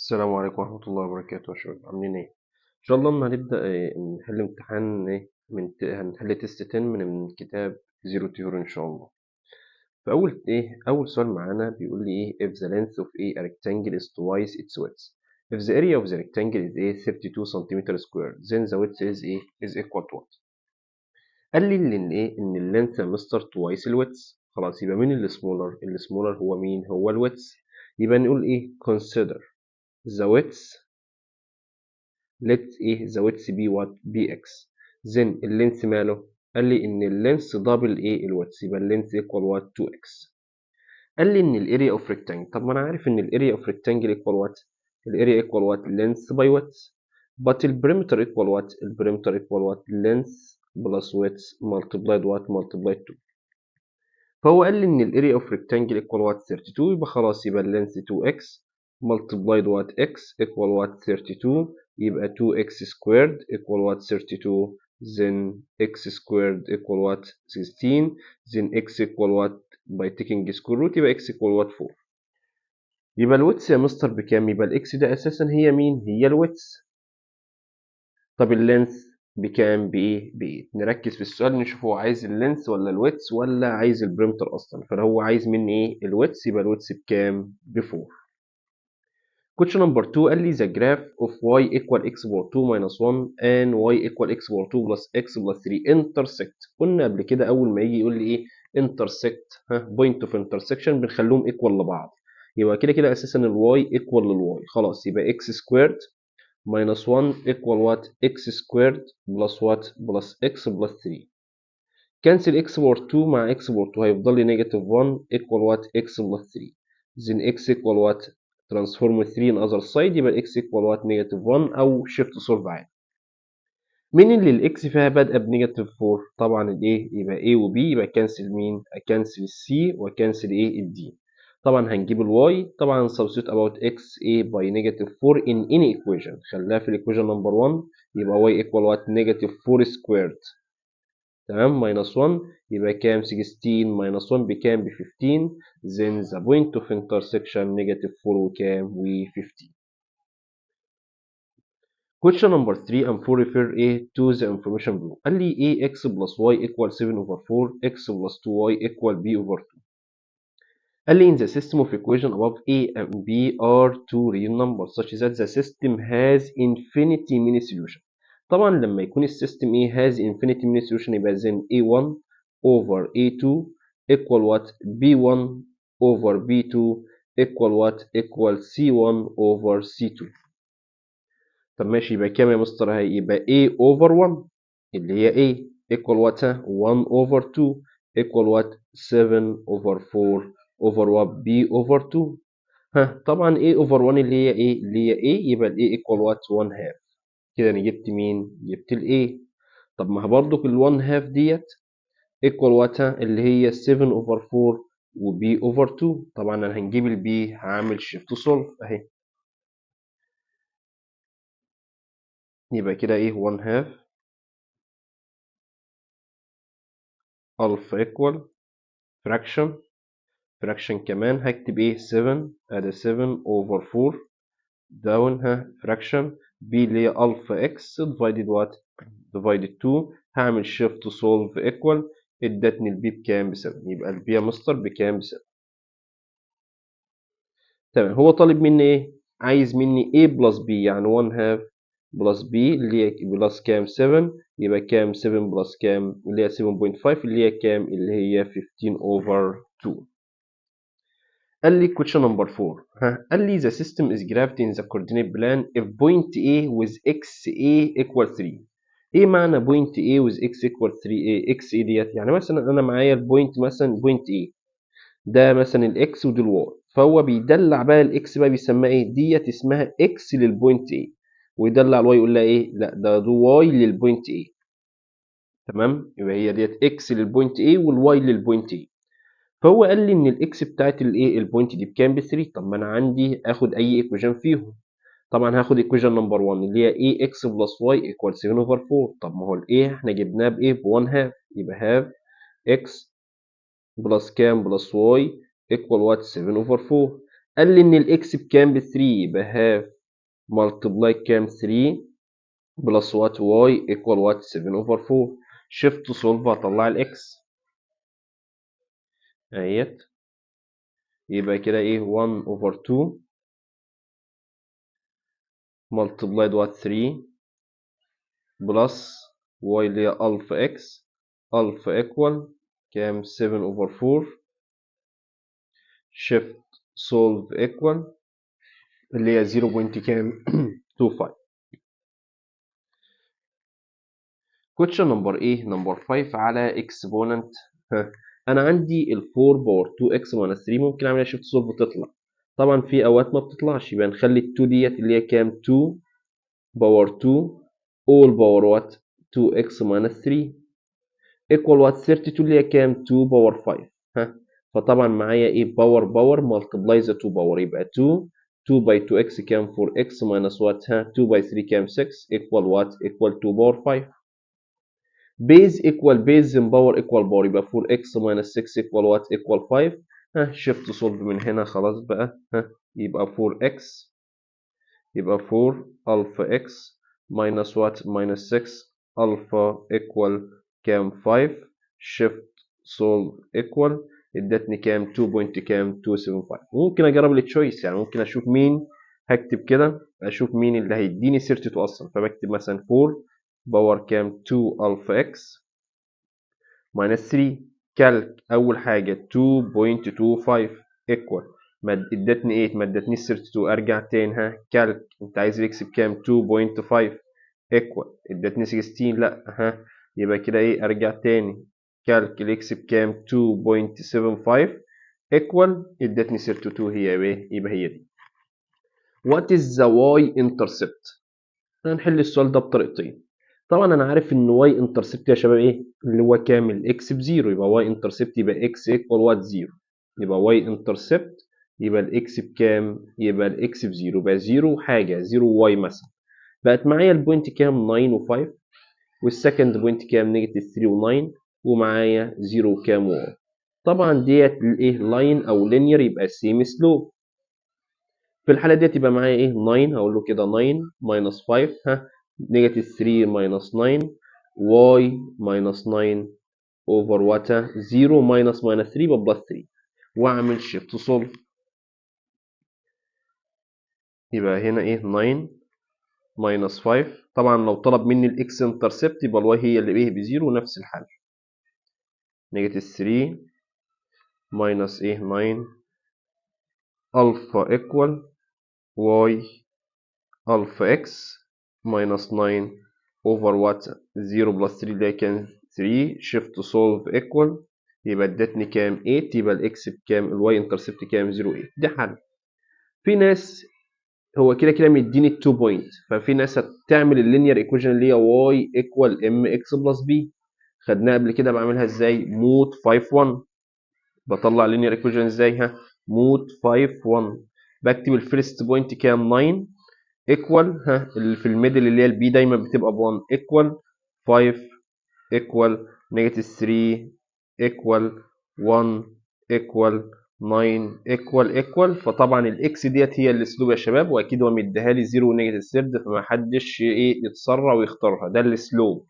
السلام عليكم ورحمة الله وبركاته يا شباب، عاملين ايه؟ إن شاء الله اما هنبدأ نحل امتحان ايه من هنحل test 10 من كتاب Zero to Hero إن شاء الله. فأول ايه أول سؤال معانا بيقول لي ايه if the length of a rectangle is twice its width, if the area of the rectangle is a 32 cm square, then the width is a is equal to what؟ قال لي ان ايه ان ال length يا مستر twice ال width. خلاص يبقى مين اللي smaller؟ اللي smaller هو مين؟ هو ال width. يبقى نقول ايه consider the width, let ايه the width be what؟ Be x. Then ال length ماله؟ قال لي ان ال length double ايه ال width، يبقى ال length equal what؟ 2x. قال لي ان ال area of rectangle، طب ما انا عارف ان ال area of rectangle equal what؟ ال area equal what؟ Length by width. But ال perimeter equal what؟ ال perimeter equal what؟ Length plus width multiplied what؟ Multiplied 2. فهو قال لي ان ال area of rectangle equal what؟ 32. يبقى خلاص يبقى ال length 2x multiplied what؟ X equal what؟ 32. يبقى 2x squared equal what؟ 32. Then x squared equal what؟ 16. Then x equal what؟ By taking square root يبقى x equal what؟ 4. يبقى ال width يا مستر بكام؟ يبقى ال x ده اساسا هي مين؟ هي ال width. طب ال length بكام؟ بايه؟ بايه؟ نركز في السؤال نشوف هو عايز ال length ولا ال width ولا عايز ال perimeter اصلا. فهو عايز مني ايه؟ ال width. يبقى ال width بكام؟ ب 4. Question number 2، قال لي the graph of y equal x power 2 minus 1 and y equal x power 2 plus x plus 3 intersect. قلنا قبل كده أول ما يجي يقول لي إيه intersect، ها، point of intersection، بنخليهم equal لبعض. يبقى كده كده أساسا ال y equal لل y. خلاص يبقى x squared minus 1 equal what؟ X squared plus what؟ Plus x plus 3. Cancel x power 2 مع x power 2، هيفضل لي negative 1 equal what؟ X plus 3. Then x equal what؟ Transform 3 in other side، يبقى x equal what؟ Negative 1، او shift solve عادي. مين اللي ال x فيها بادئه ب negative 4؟ طبعا الايه، يبقى A و B. يبقى cancel مين؟ ا cancel ال C و cancel ايه؟ ال D. طبعا هنجيب ال y. طبعا substitute about x a by negative 4 in any equation. خليها في ال equation number 1. يبقى y equal what؟ Negative 4 squared، تمام، minus 1. يبقى كام؟ 16 minus 1 بكام؟ ب 15. Then the point of intersection negative 4 وكام؟ و 15. Question number 3 and 4 refer ايه to the information below. قال لي ايه x plus y equal 7 over 4, x plus 2y equal b over 2. قال لي in the system of equation above, a and b are two real numbers such that the system has infinity many solution. طبعا لما يكون ال system ايه has infinity many solution، يبقى then a1 over a2 equal what؟ B1 over b2 equal what؟ Equal c1 over c2. طب ماشي، يبقى كام يا مستر؟ هي يبقى a over 1 اللي هي a equal what؟ 1 over 2 equal what؟ 7 over 4 over what؟ B over 2. ها، طبعا a over 1 اللي هي ايه؟ اللي هي a. يبقى ال a equal what؟ 1 half. كده انا جبت مين؟ جبت ال a. طب ما برضو ال 1 half ديت equal what؟ اللي هي 7 over 4 و b over 2. طبعا انا هنجيب ال b، هعمل shift solve اهي. يبقى كده ايه 1 half alpha equal fraction fraction كمان، هكتب ايه؟ 7، ادي 7 over 4 down، ها، fraction b اللي هي alpha x divided what؟ Divided 2. هعمل shift solve equal، ادتني ال b بكام؟ ب 7. يبقى ال b يا مستر بكام؟ ب 7. تمام. هو طالب مني ايه؟ عايز مني a plus b، يعني 1 half plus b اللي هي plus كام؟ 7. يبقى كام؟ 7 plus كام؟ اللي هي 7.5، اللي هي كام؟ اللي هي 15 over 2. قال لي question number 4، ها، قال لي the system is graphed in the coordinate plane if point A with x a equal 3. ايه معنى point A with x equal 3؟ A x a ديت يعني مثلا انا معايا ال point مثلا point A، ده مثلا ال x ودي ال y، فهو بيدلع بقى ال x بقى بيسميها ايه؟ ديت اسمها x لل point A، ويدلع ال y يقول لها ايه؟ لا، ده y لل point A. تمام، يبقى هي ديت x لل point A وال y لل point A. فهو قال لي ان ال x بتاعت الايه ال point دي بكام؟ ب 3. طب ما انا عندي اخد اي equation فيهم. طبعا هاخد equation number 1 اللي هي a x plus y equal 7 over 4. طب ما هو ال a احنا جبناه بايه؟ ب 1 half. يبقى half x plus كام؟ Plus y equal what؟ 7 over 4. قال لي ان ال x بكام؟ ب 3، يبقى half multiply كام؟ 3 plus what y equal what 7 over 4. shift solve هطلع ال x اهيت، يبقى كده ايه؟ 1 over 2 multiplied what 3 plus y اللي هي alpha x، alpha equal كام؟ 7 over 4. shift solve equal اللي هي 0. كام؟ 25. question number ايه؟ number 5 على exponent. انا عندي ال 4 power 2x minus 3 ممكن اعملها shift solve وتطلع. طبعا في اوقات ما بتطلعش، يبقى نخلي ال 2 ديت اللي هي كام؟ 2 power 2 all power what 2x minus 3 equal what 32 اللي هي كام؟ 2 power 5. فطبعا معايا ايه؟ power power multiply the 2 power، يبقى 2 2 by 2x كام؟ 4x minus what 2 by 3 كام؟ 6 equal what equal 2 power 5. base equal base then power equal power، يبقى 4x minus 6 equal what equal 5. Shift solve من هنا خلاص بقى. يبقى 4x، يبقى 4 alpha x minus what minus 6 alpha equal كام؟ 5. shift solve equal ادتني كام؟ 2. كام؟ 275. ممكن اجرب ال choice، يعني ممكن اشوف مين، هكتب كده اشوف مين اللي هيديني 32 اصلا. فبكتب مثلا 4 power كام؟ 2 alpha x minus 3. calc اول حاجه 2.25 equal ما ادتني 8، ما ادتنيش 32. ارجع تاني، calc انت عايز ال x بكام؟ 2.5 equal ادتني 16، لا. يبقى كده ايه؟ ارجع تاني calc ال x بكام؟ 2.75 equal ادتني 32، هي ايه؟ يبقى هي دي. What is the y intercept؟ هنحل السؤال ده بطريقتين. طبعا انا عارف ان y intercept يا شباب ايه؟ اللي هو كام؟ ال x ب zero، يبقى y intercept يبقى x equal what 0. يبقى y intercept يبقى ال x بكام؟ يبقى ال x ب zero، يبقى 0 حاجه، 0 y مثلا. بقت معايا ال point كام؟ 9 و5، وال second point كام؟ negative 3 و9، ومعايا 0 وكام؟ y. طبعا ديت الايه؟ line او linear، يبقى same slope. في الحاله ديت يبقى معايا ايه؟ 9، هقول له كده 9 minus 5، negative 3 minus 9 y minus 9 over what 0 minus minus 3 يبقى plus 3، واعمل shift solve. يبقى هنا ايه؟ 9 minus 5. طبعا لو طلب مني ال x intercept يبقى ال y هي اللي ايه؟ ب zero، نفس الحل. negative 3 minus ايه؟ 9 alpha equal y alpha x minus 9 over what 0 plus 3 اللي هي كام؟ 3. shift solve equal يبقى ادتني كام؟ 8. يبقى ال x بكام؟ ال y intercept كام؟ 0 8. ده حل. في ناس هو كده كده مديني 2 point، ففي ناس هتعمل ال linear equation اللي هي y equal m x plus b، خدناها قبل كده. بعملها ازاي؟ mode 5 1. بطلع linear equation ازاي؟ Mode 5 1. بكتب ال first point كام؟ 9 equal اللي في ال middle اللي هي ال b دايما بتبقى ب 1 equal 5 equal negative 3 equal 1 equal 9 equal equal. فطبعا ال x ديت هي ال slope يا شباب، واكيد هو مديها لي 0 و negative third، فما حدش ايه يتسرع ويختارها، ده ال slope.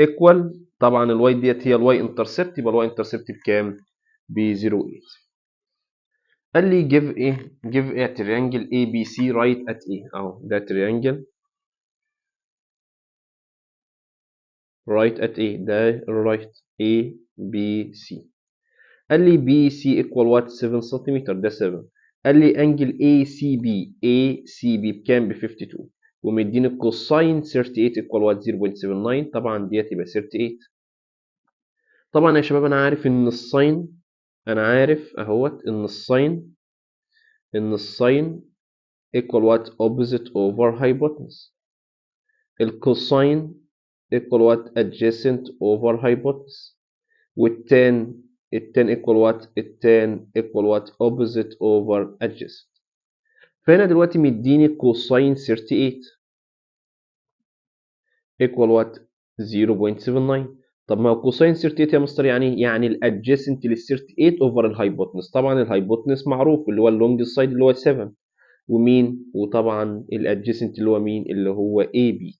Equal طبعا ال y ديت هي ال y intercept، يبقى ال y intercept بكام؟ ب 0 8. قال لي give ايه؟ Give ايه؟ Triangle ABC right at A. اهو ده triangle right at A، ده right A B C. قال لي BC equal what 7 سنتيمتر، ده 7. قال لي angle ACB، ACB بكام؟ ب 52، ومديني cosine 38 equal what 0.79. طبعا ديت يبقى 38. طبعا يا شباب انا عارف ان ال sine، انا عارف اهوت ان ال sine، ان ال sine equal what opposite over hypotenuse، ال cosine equal what adjacent over hypotenuse، وال tan، ال tan equal what، ال tan equal what opposite over adjacent. فهنا دلوقتي مديني cosine 38 equal what 0.79. طب ما هو cosine 38 يا مستر يعني ايه؟ يعني ال adjacent لل 38 over ال hypotenuse. طبعا ال hypotenuse معروف اللي هو ال long side اللي هو 7، ومين؟ وطبعا ال adjacent اللي هو مين؟ اللي هو AB،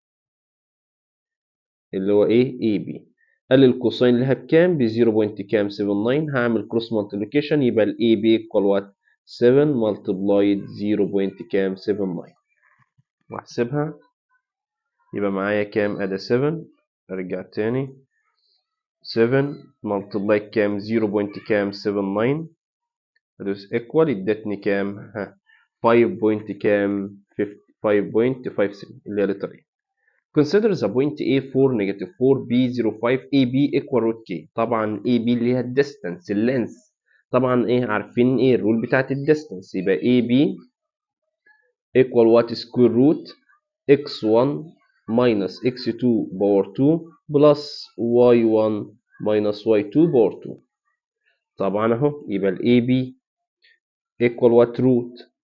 اللي هو ايه؟ AB. قال لي ال cosine لها بكام؟ ب 0.79. هعمل cross multiplication، يبقى ال AB equal what؟ 7 multiplied 0.79، واحسبها يبقى معايا كام؟ ادي 7، ارجع تاني 7 multiply كام؟ 0.79، ادوس equal، ادتني كام؟ ها 5. كام؟ 5.53 اللي هي letter A. Consider the point A4 negative 4 B05 AB equal root K. طبعا AB اللي هي ال distance ال length، طبعا ايه عارفين ايه ال rule بتاعت ال distance، يبقى AB equal what؟ square root x1 minus x2 power 2 plus y1 minus y2 power 2. طبعا اهو يبقى ال AB equal what؟ root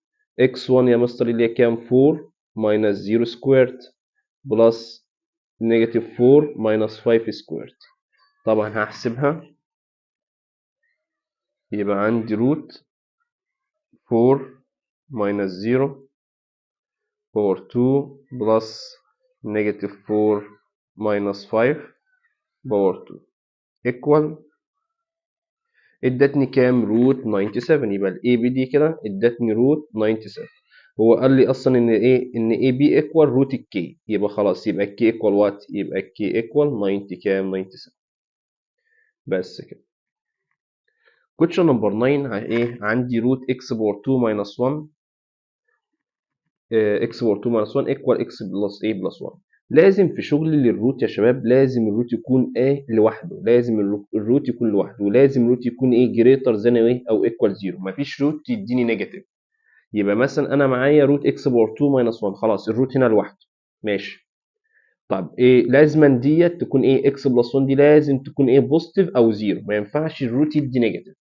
x1 يا مستر اللي هي كام؟ 4 minus 0 squared plus negative 4 minus 5 squared. طبعا هحسبها يبقى عندي root 4 minus 0 power 2 plus negative 4 minus 5 power 2 equal، ادتني كام؟ root 97. يبقى ال AB دي كده ادتني root 97. هو قال لي اصلا ان ايه؟ ان AB equal root ال K، يبقى خلاص يبقى ال K equal what؟ يبقى ال K equal 90 كام؟ 97 بس كده. question number 9 ايه؟ عندي root x power 2 minus 1، x power 2 minus 1 equal x plus ايه plus 1. لازم في شغل لل root يا شباب لازم ال root يكون ايه لوحده، لازم ال root يكون لوحده، ولازم ال root يكون ايه greater than ايه او equal 0، مفيش root يديني negative. يبقى مثلا انا معايا root x power 2 minus 1، خلاص ال root هنا لوحده ماشي. طب ايه لازما ديت تكون ايه؟ x plus 1 دي لازم تكون ايه؟ positive او 0، ما ينفعش ال root يدي negative.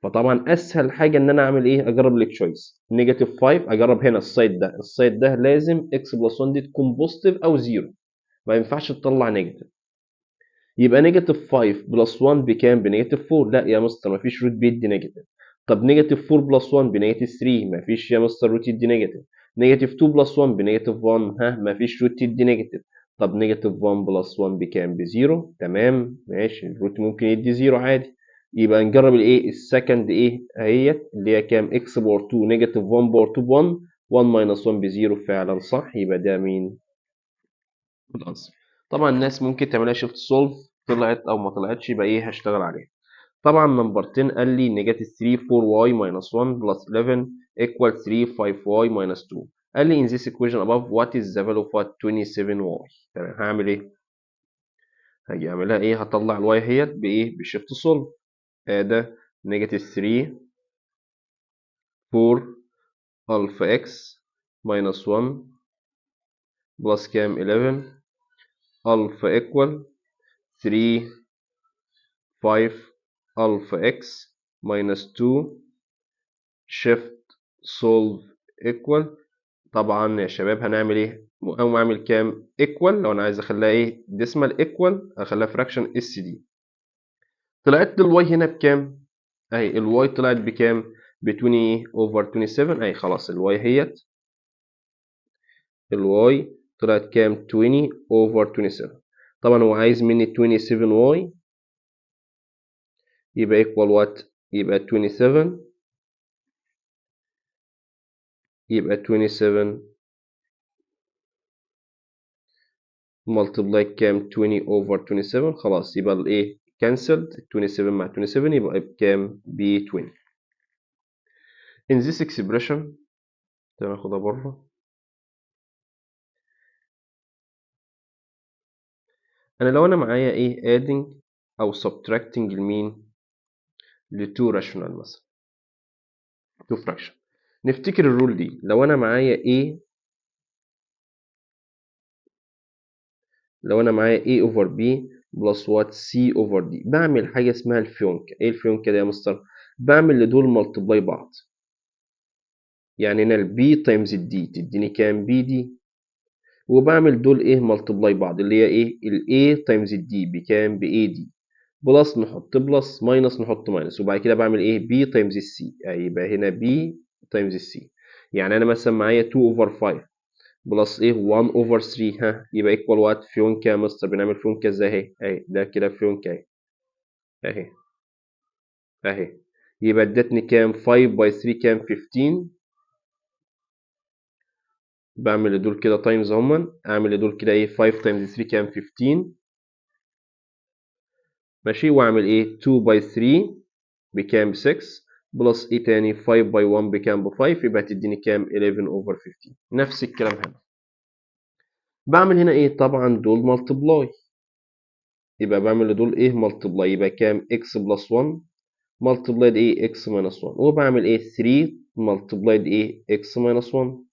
فطبعا اسهل حاجه ان انا اعمل ايه؟ اجرب ال choice negative 5، اجرب هنا ال side ده، ال side ده لازم x plus 1 دي تكون positive او 0، ما ينفعش تطلع negative. يبقى negative 5 plus 1 بكام؟ ب negative 4. لا يا مستر مفيش root بيدي negative. طب negative 4 plus 1 ب negative 3، مفيش يا مستر root يدي negative. negative 2 plus 1 ب negative 1، ها مفيش root يدي negative. طب negative 1 plus 1 بكام؟ ب zero. تمام ماشي، ال root ممكن يدي zero عادي. يبقى نجرب الايه؟ ال second ايه اهيت اللي هي كام؟ x power 2 negative 1 power 2 ب 1، 1 minus 1 ب zero، فعلا صح. يبقى ده مين؟ ال answer. طبعا الناس ممكن تعملها shift solve، طلعت او ما طلعتش يبقى ايه هشتغل عليها. طبعا number 10 قال لي negative 3 4y minus 1 plus 11 equal 3 5y minus 2. قال لي in this equation above what is the value of what 27y. تمام هعمل ايه؟ هاجي اعملها ايه؟ هطلع ال y اهيت بايه؟ ب shift solve. ده negative 3 4 alpha x minus 1 plus كام؟ 11 alpha equal 3 5 alpha x minus 2 shift solve equal. طبعا يا شباب هنعمل ايه؟ اقوم اعمل كام؟ equal، لو انا عايز اخليها ايه؟ decimal equal، اخليها fraction SD. طلعت لي ال y هنا بكام؟ اهي ال y طلعت بكام؟ ب 20 over 27. اهي خلاص ال y اهيت، ال y طلعت كام؟ 20 over 27. طبعا هو عايز مني 27 y، يبقى equal what؟ يبقى 27، يبقى 27 multiply كام؟ 20 over 27. خلاص يبقى الايه؟ cancelled 27 مع 27، يبقى بكام؟ ب 20. In this expression تعالى ناخدها بره. انا لو انا معايا ايه؟ adding او subtracting لمين؟ ل 2 rational مثلا، 2 fraction. نفتكر ال rule دي، لو انا معايا A، لو انا معايا A over B plus what C over D، بعمل حاجة اسمها الفيونكة. ايه الفيونكة دي يا مستر؟ بعمل لدول multiply بعض، يعني هنا ال B times ال D تديني كام؟ BD، وبعمل دول ايه multiply بعض، اللي هي ايه ال A times ال D بكام؟ ب AD، plus نحط plus، minus نحط minus، وبعد كده بعمل ايه B times ال C، يبقى هنا B times ال C. يعني انا مثلا معايا 2 over 5 plus ايه 1 over 3، ها يبقى equal what؟ فيونكة يا مستر. بنعمل فيونكة ازاي؟ اهي اهي ده كده فيونكة اهي اهي اهي، يبقى ادتني كام؟ 5 by 3 كام؟ 15. بعمل دول كده times هما، اعمل دول كده ايه 5 times 3 كام؟ 15، ماشي. واعمل ايه 2 by 3 بكام؟ 6، plus ايه تاني 5 by 1 بكام؟ ب 5، يبقى تديني كام؟ 11 over 15. نفس الكلام هنا، بعمل هنا ايه؟ طبعا دول multiply، يبقى بعمل دول ايه multiply، يبقى كام؟ x plus 1 multiplied ايه x minus 1، وبعمل ايه 3 multiplied ايه x minus 1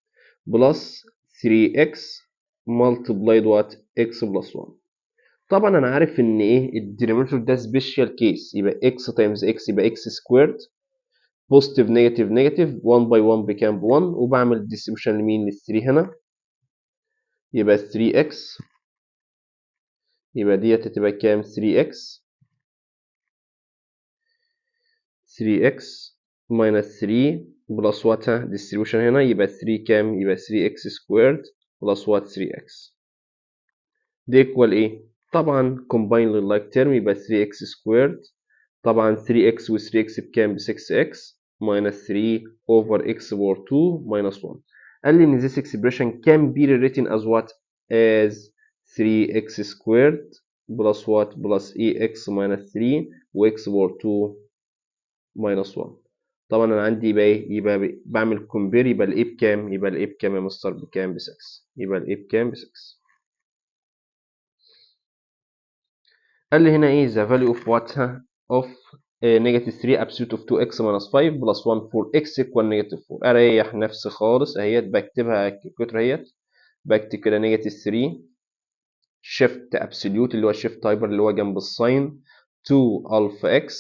plus 3x multiplied what x plus 1. طبعا انا عارف ان ايه ال denominator ده special case، يبقى x times x يبقى x squared positive negative negative 1 by 1 بكام؟ ب 1، وبعمل distribution لمين؟ لل 3 هنا، يبقى 3x، يبقى ديت هتبقى كام؟ 3x 3x minus 3 plus what distribution هنا، يبقى 3 كام؟ يبقى 3x squared plus what 3x. دي equal ايه؟ طبعا combine لل like term، يبقى 3x squared، طبعا 3x و 3x بكام؟ ب 6x minus 3 over x power 2 minus 1. قال لي ان this expression can be rewritten as what؟ as 3x squared plus what plus ax minus 3 و x power 2 minus 1. طبعا انا عندي يبقى ايه؟ يبقى بعمل compare، يبقى ال a بكام؟ يبقى ال a بكام يا مستر؟ بكام؟ ب 6، يبقى ال a بكام؟ ب 6. قال لي هنا ايه the value of what of negative 3 absolute of 2x minus 5 plus 1 for x equal negative 4. اريح نفسي خالص اهيت، بكتبها على ال calculator اهيت، بكتب كده negative 3 shift absolute اللي هو shift hyper اللي هو جنب ال sign 2 alpha x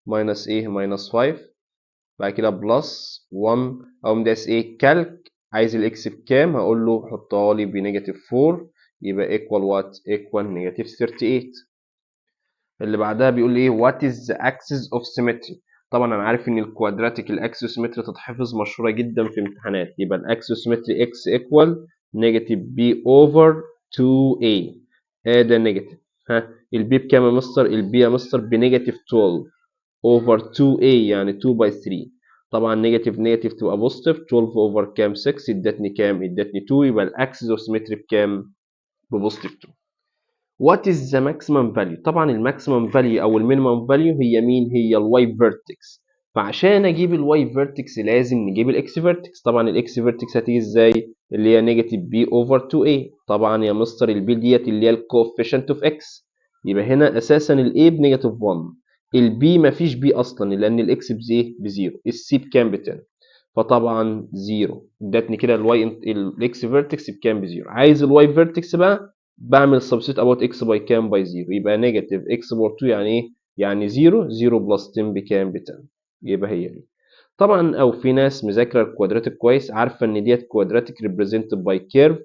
minus ايه minus 5، بعد كده plus 1، اقوم داس ايه calc، عايز ال x بكام؟ هقول له حطها لي ب negative 4، يبقى equal what؟ equal negative 38. اللي بعدها بيقول لي ايه what is the axis of symmetry. طبعا انا عارف ان ال quadratic ال axis symmetry تتحفظ، مشهوره جدا في امتحانات، يبقى ال axis symmetry x equal negative b over 2a، ادي negative، ها ال b بكام يا مستر؟ ال b يا مستر ب negative 12 over 2a يعني 2 by 3، طبعا negative negative تبقى positive، 12 over كام؟ 6، ادتني كام؟ ادتني 2، يبقى ال axis of symmetry بكام؟ ب positive 2. What is the maximum value؟ طبعا ال maximum value او ال minimum value هي مين؟ هي ال y vertex. فعشان اجيب ال y vertex لازم نجيب ال x vertex. طبعا ال x vertex هتيجي ازاي؟ اللي هي negative b over 2a. طبعا يا مستر ال b ديت اللي هي ال coefficient of x، يبقى هنا اساسا ال a ب negative 1، ال b مفيش b اصلا لان ال x ب zero، ال c بكام؟ ب 10، فطبعا 0. ادتني كده ال y ال x vertex بكام؟ ب zero. عايز ال y vertex بقى، بعمل substitute about x by كام؟ by 0، يبقى negative x power 2 يعني ايه؟ يعني 0، 0 plus 10 بكام؟ ب 10، يبقى هي دي. طبعا او في ناس مذاكره ال quadratic كويس عارفه ان ديت quadratic represented by curve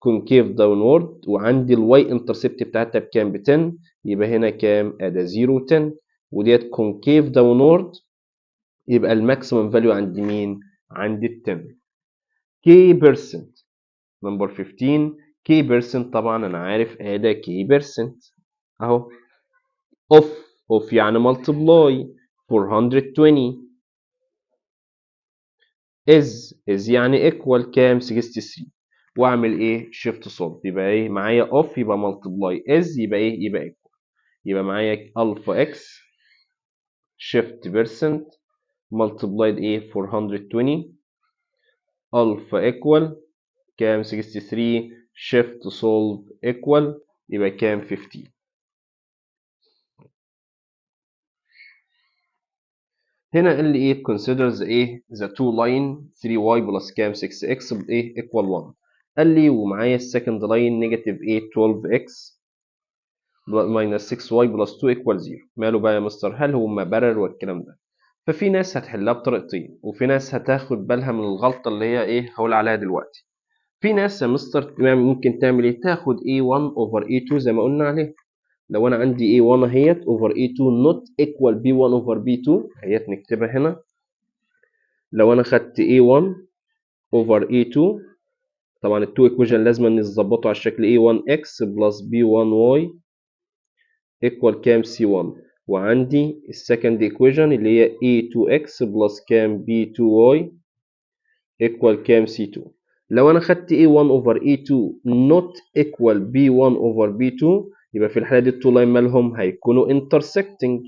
concave downward، وعندي ال y intercept بتاعتها بكام؟ ب 10، يبقى هنا كام؟ ادي 0 10، وديت concave downward، يبقى ال maximum value عند مين؟ عند ال 10. K percent number 15، K percent طبعا انا عارف ادي K percent اهو، of of يعني multiply 420 is is يعني equal كام؟ 63، واعمل ايه؟ shift solve، يبقى ايه معايا of يبقى multiply is يبقى ايه؟ يبقى equal، يبقى معايا alpha x shift percent multiplied ايه 420 alpha equal كام؟ 63 shift solve equal يبقى كام؟ 15. هنا قال لي ايه consider the ايه the two line 3y plus كام 6x ايه equal 1. قال لي ومعايا ال second line negative ايه 12x minus 6y plus 2 equal 0. ماله بقى يا مستر؟ هل هما parallel والكلام ده؟ ففي ناس هتحلها بطريقتين، وفي ناس هتاخد بالها من الغلطة اللي هي ايه هقول عليها دلوقتي. في ناس يا مستر ممكن تعمل ايه؟ تاخد A1 over A2 زي ما قلنا عليه. لو انا عندي A1 اهيت over A2 not equal B1 over B2 اهيت، نكتبها هنا. لو انا خدت A1 over A2، طبعا ال two equation لازم نظبطه على الشكل A1x plus B1y equal كام C1، وعندي ال second equation اللي هي A2x plus كام B2y equal كام C2. لو انا خدت A1 over A2 not equal B1 over B2، يبقى في الحالة دي ال two line مالهم؟ هيكونوا intersecting.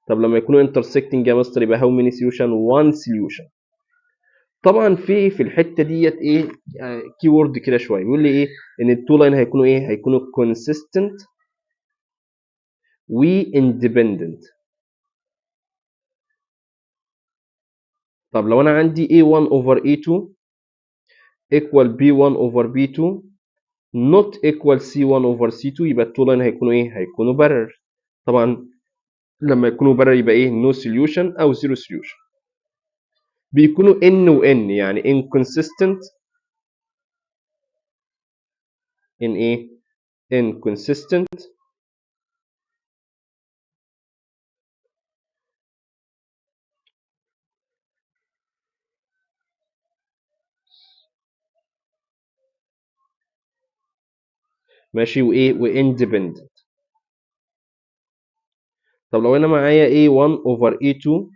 طب لما يكونوا intersecting يا مستر يبقى how many solution؟ 1 solution. طبعا في الحتة ديت ايه keyword كده شوية، بيقول لي ايه؟ ان ال two line هيكونوا ايه؟ هيكونوا consistent و independent. طب لو انا عندي A1 over A2 equal B1 over B2 not equal C1 over C2، يبقى ال two line هيكونوا ايه؟ هيكونوا parallel. طبعا لما يكونوا parallel يبقى ايه؟ no solution او zero solution. بيكونوا N و N، يعني inconsistent in ايه؟ inconsistent ماشي، وايه؟ و independent. طب لو انا معايا A1 over A2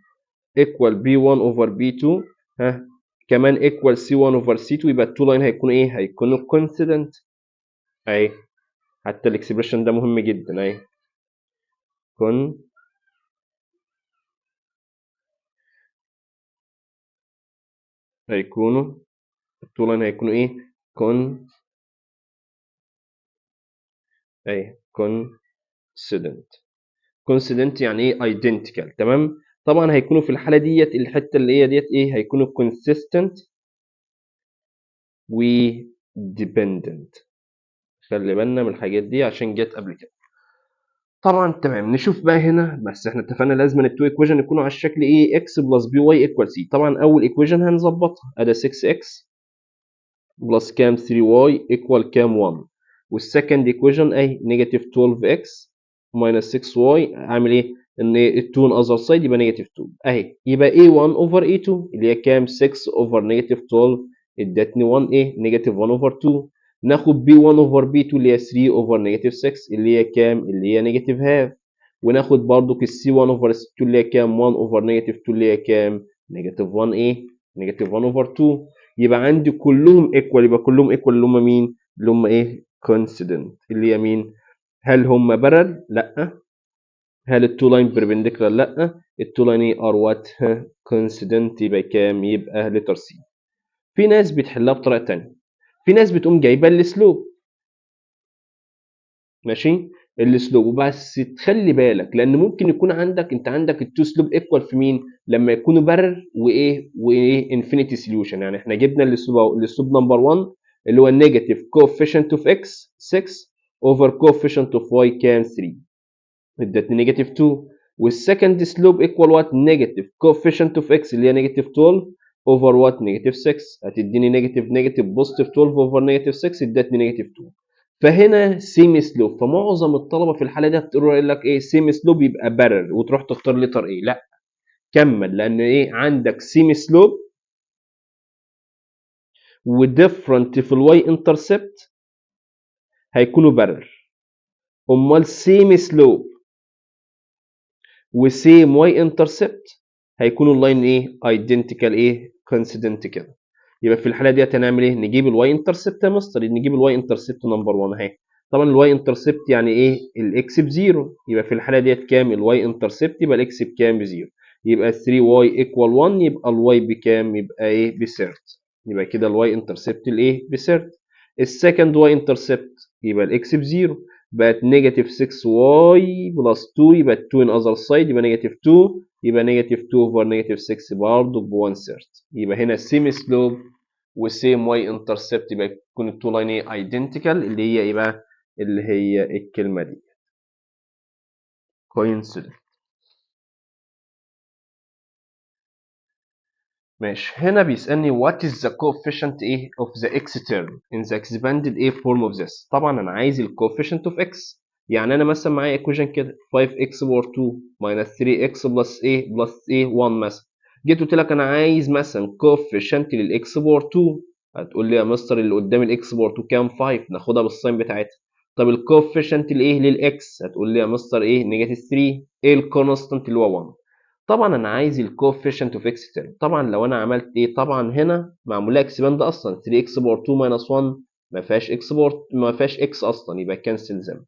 equal B1 over B2 ها كمان equal C1 over C2، يبقى ال two line هيكونوا ايه؟ هيكونوا coincident اهي. حتى ال expression ده مهم جدا اهي، con هيكونوا ال two line هيكونوا ايه؟ con اهي coincident. coincident يعني ايه؟ identical. تمام. طبعا هيكونوا في الحالة ديت الحتة اللي هي ديت ايه؟ هيكونوا consistent و dependent. خلي بالنا من الحاجات دي عشان جت قبل كده. طبعا تمام. نشوف بقى هنا، بس احنا اتفقنا لازم ال two equation يكونوا على الشكل ايه؟ x plus by equal c. طبعا اول equation هنظبطها، ادي 6x plus كام 3y equal كام 1، وال second equation اهي negative 12x minus 6y، عامل ايه؟ ان ال 2 other side يبقى negative 2 اهي، يبقى a1 over a2 اللي هي كام؟ 6 over negative 12 ادتني 1 ايه؟ negative 1 over 2. ناخد b1 over b2 اللي هي 3 over negative 6 اللي هي كام؟ اللي هي negative half. وناخد برضو ال c1 over c2 اللي هي كام؟ 1 over negative 2 اللي هي كام؟ negative 1 ايه؟ negative 1 over 2. يبقى عندي كلهم equal، يبقى كلهم equal اللي هم مين؟ اللي هم ايه؟ coincident. اللي هي مين؟ هل هم parallel؟ لا. هل ال two line perpendicular؟ لا. ال two line ايه؟ are what؟ coincident. يبقى كام؟ يبقى letter C. في ناس بتحلها بطريقة ثانية، في ناس بتقوم جايبه ال slope، ماشي، ال slope، وبس تخلي بالك لان ممكن يكون عندك انت عندك ال two slope equal في مين؟ لما يكونوا parallel وايه؟ وايه؟ infinity solution. يعني احنا جبنا ال slope، ال slope number 1 اللي هو negative coefficient of x 6 over coefficient of y كام 3، ادتني negative 2. وال second slope equal what؟ negative coefficient of x اللي هي negative 12 over what؟ negative 6، هتديني negative negative positive 12 over negative 6 ادتني negative 2. فهنا same slope، فمعظم الطلبة في الحالة دي هتقول لك ايه؟ same slope يبقى parallel، وتروح تختار letter A. لا، كمل، لان ايه؟ عندك same slope و different في ال y intercept هيكونوا parallel. امال same slope و same y intercept هيكونوا ال line ايه؟ identical ايه؟ coincident كده. يبقى في الحالة ديت هنعمل ايه؟ نجيب ال y intercept يا مستر، نجيب ال y intercept number 1 اهي. طبعا ال y intercept يعني ايه؟ ال x ب zero، يبقى في الحالة ديت كام ال y intercept؟ يبقى ال x بكام؟ ب zero. يبقى 3y equal 1، يبقى ال y بكام؟ يبقى ايه؟ ب third. يبقى كده ال y intercept الايه؟ ب third. ال second y intercept يبقى ال x ب zero، بقت negative 6y plus 2، يبقى 2 in other side يبقى negative 2، يبقى negative 2 over negative 6 برضه ب 1 third. يبقى هنا same slope و same y intercept، يبقى يكون ال two line ايه؟ identical، اللي هي ايه بقى؟ اللي هي الكلمة دي coincident. ماشي، هنا بيسألني what is the coefficient ايه of the x term in the expanded ايه form of this. طبعا انا عايز ال coefficient of x، يعني انا مثلا معايا equation كده 5x power 2 minus 3x plus ايه plus ايه 1 مثلا. جيت قلت لك انا عايز مثلا coefficient لل x power 2، هتقول لي يا مستر اللي قدام ال x power 2 كام؟ 5، ناخدها بال sign بتاعتها. طب ال coefficient لايه لل x؟ هتقول لي يا مستر ايه negative 3. ايه ال constant اللي هو 1؟ طبعا انا عايز ال coefficient of x term. طبعا لو انا عملت ايه، طبعا هنا معمول لها expand اصلا 3x power 2 minus 1 ما فيهاش x power، ما فيهاش x اصلا، يبقى cancel them.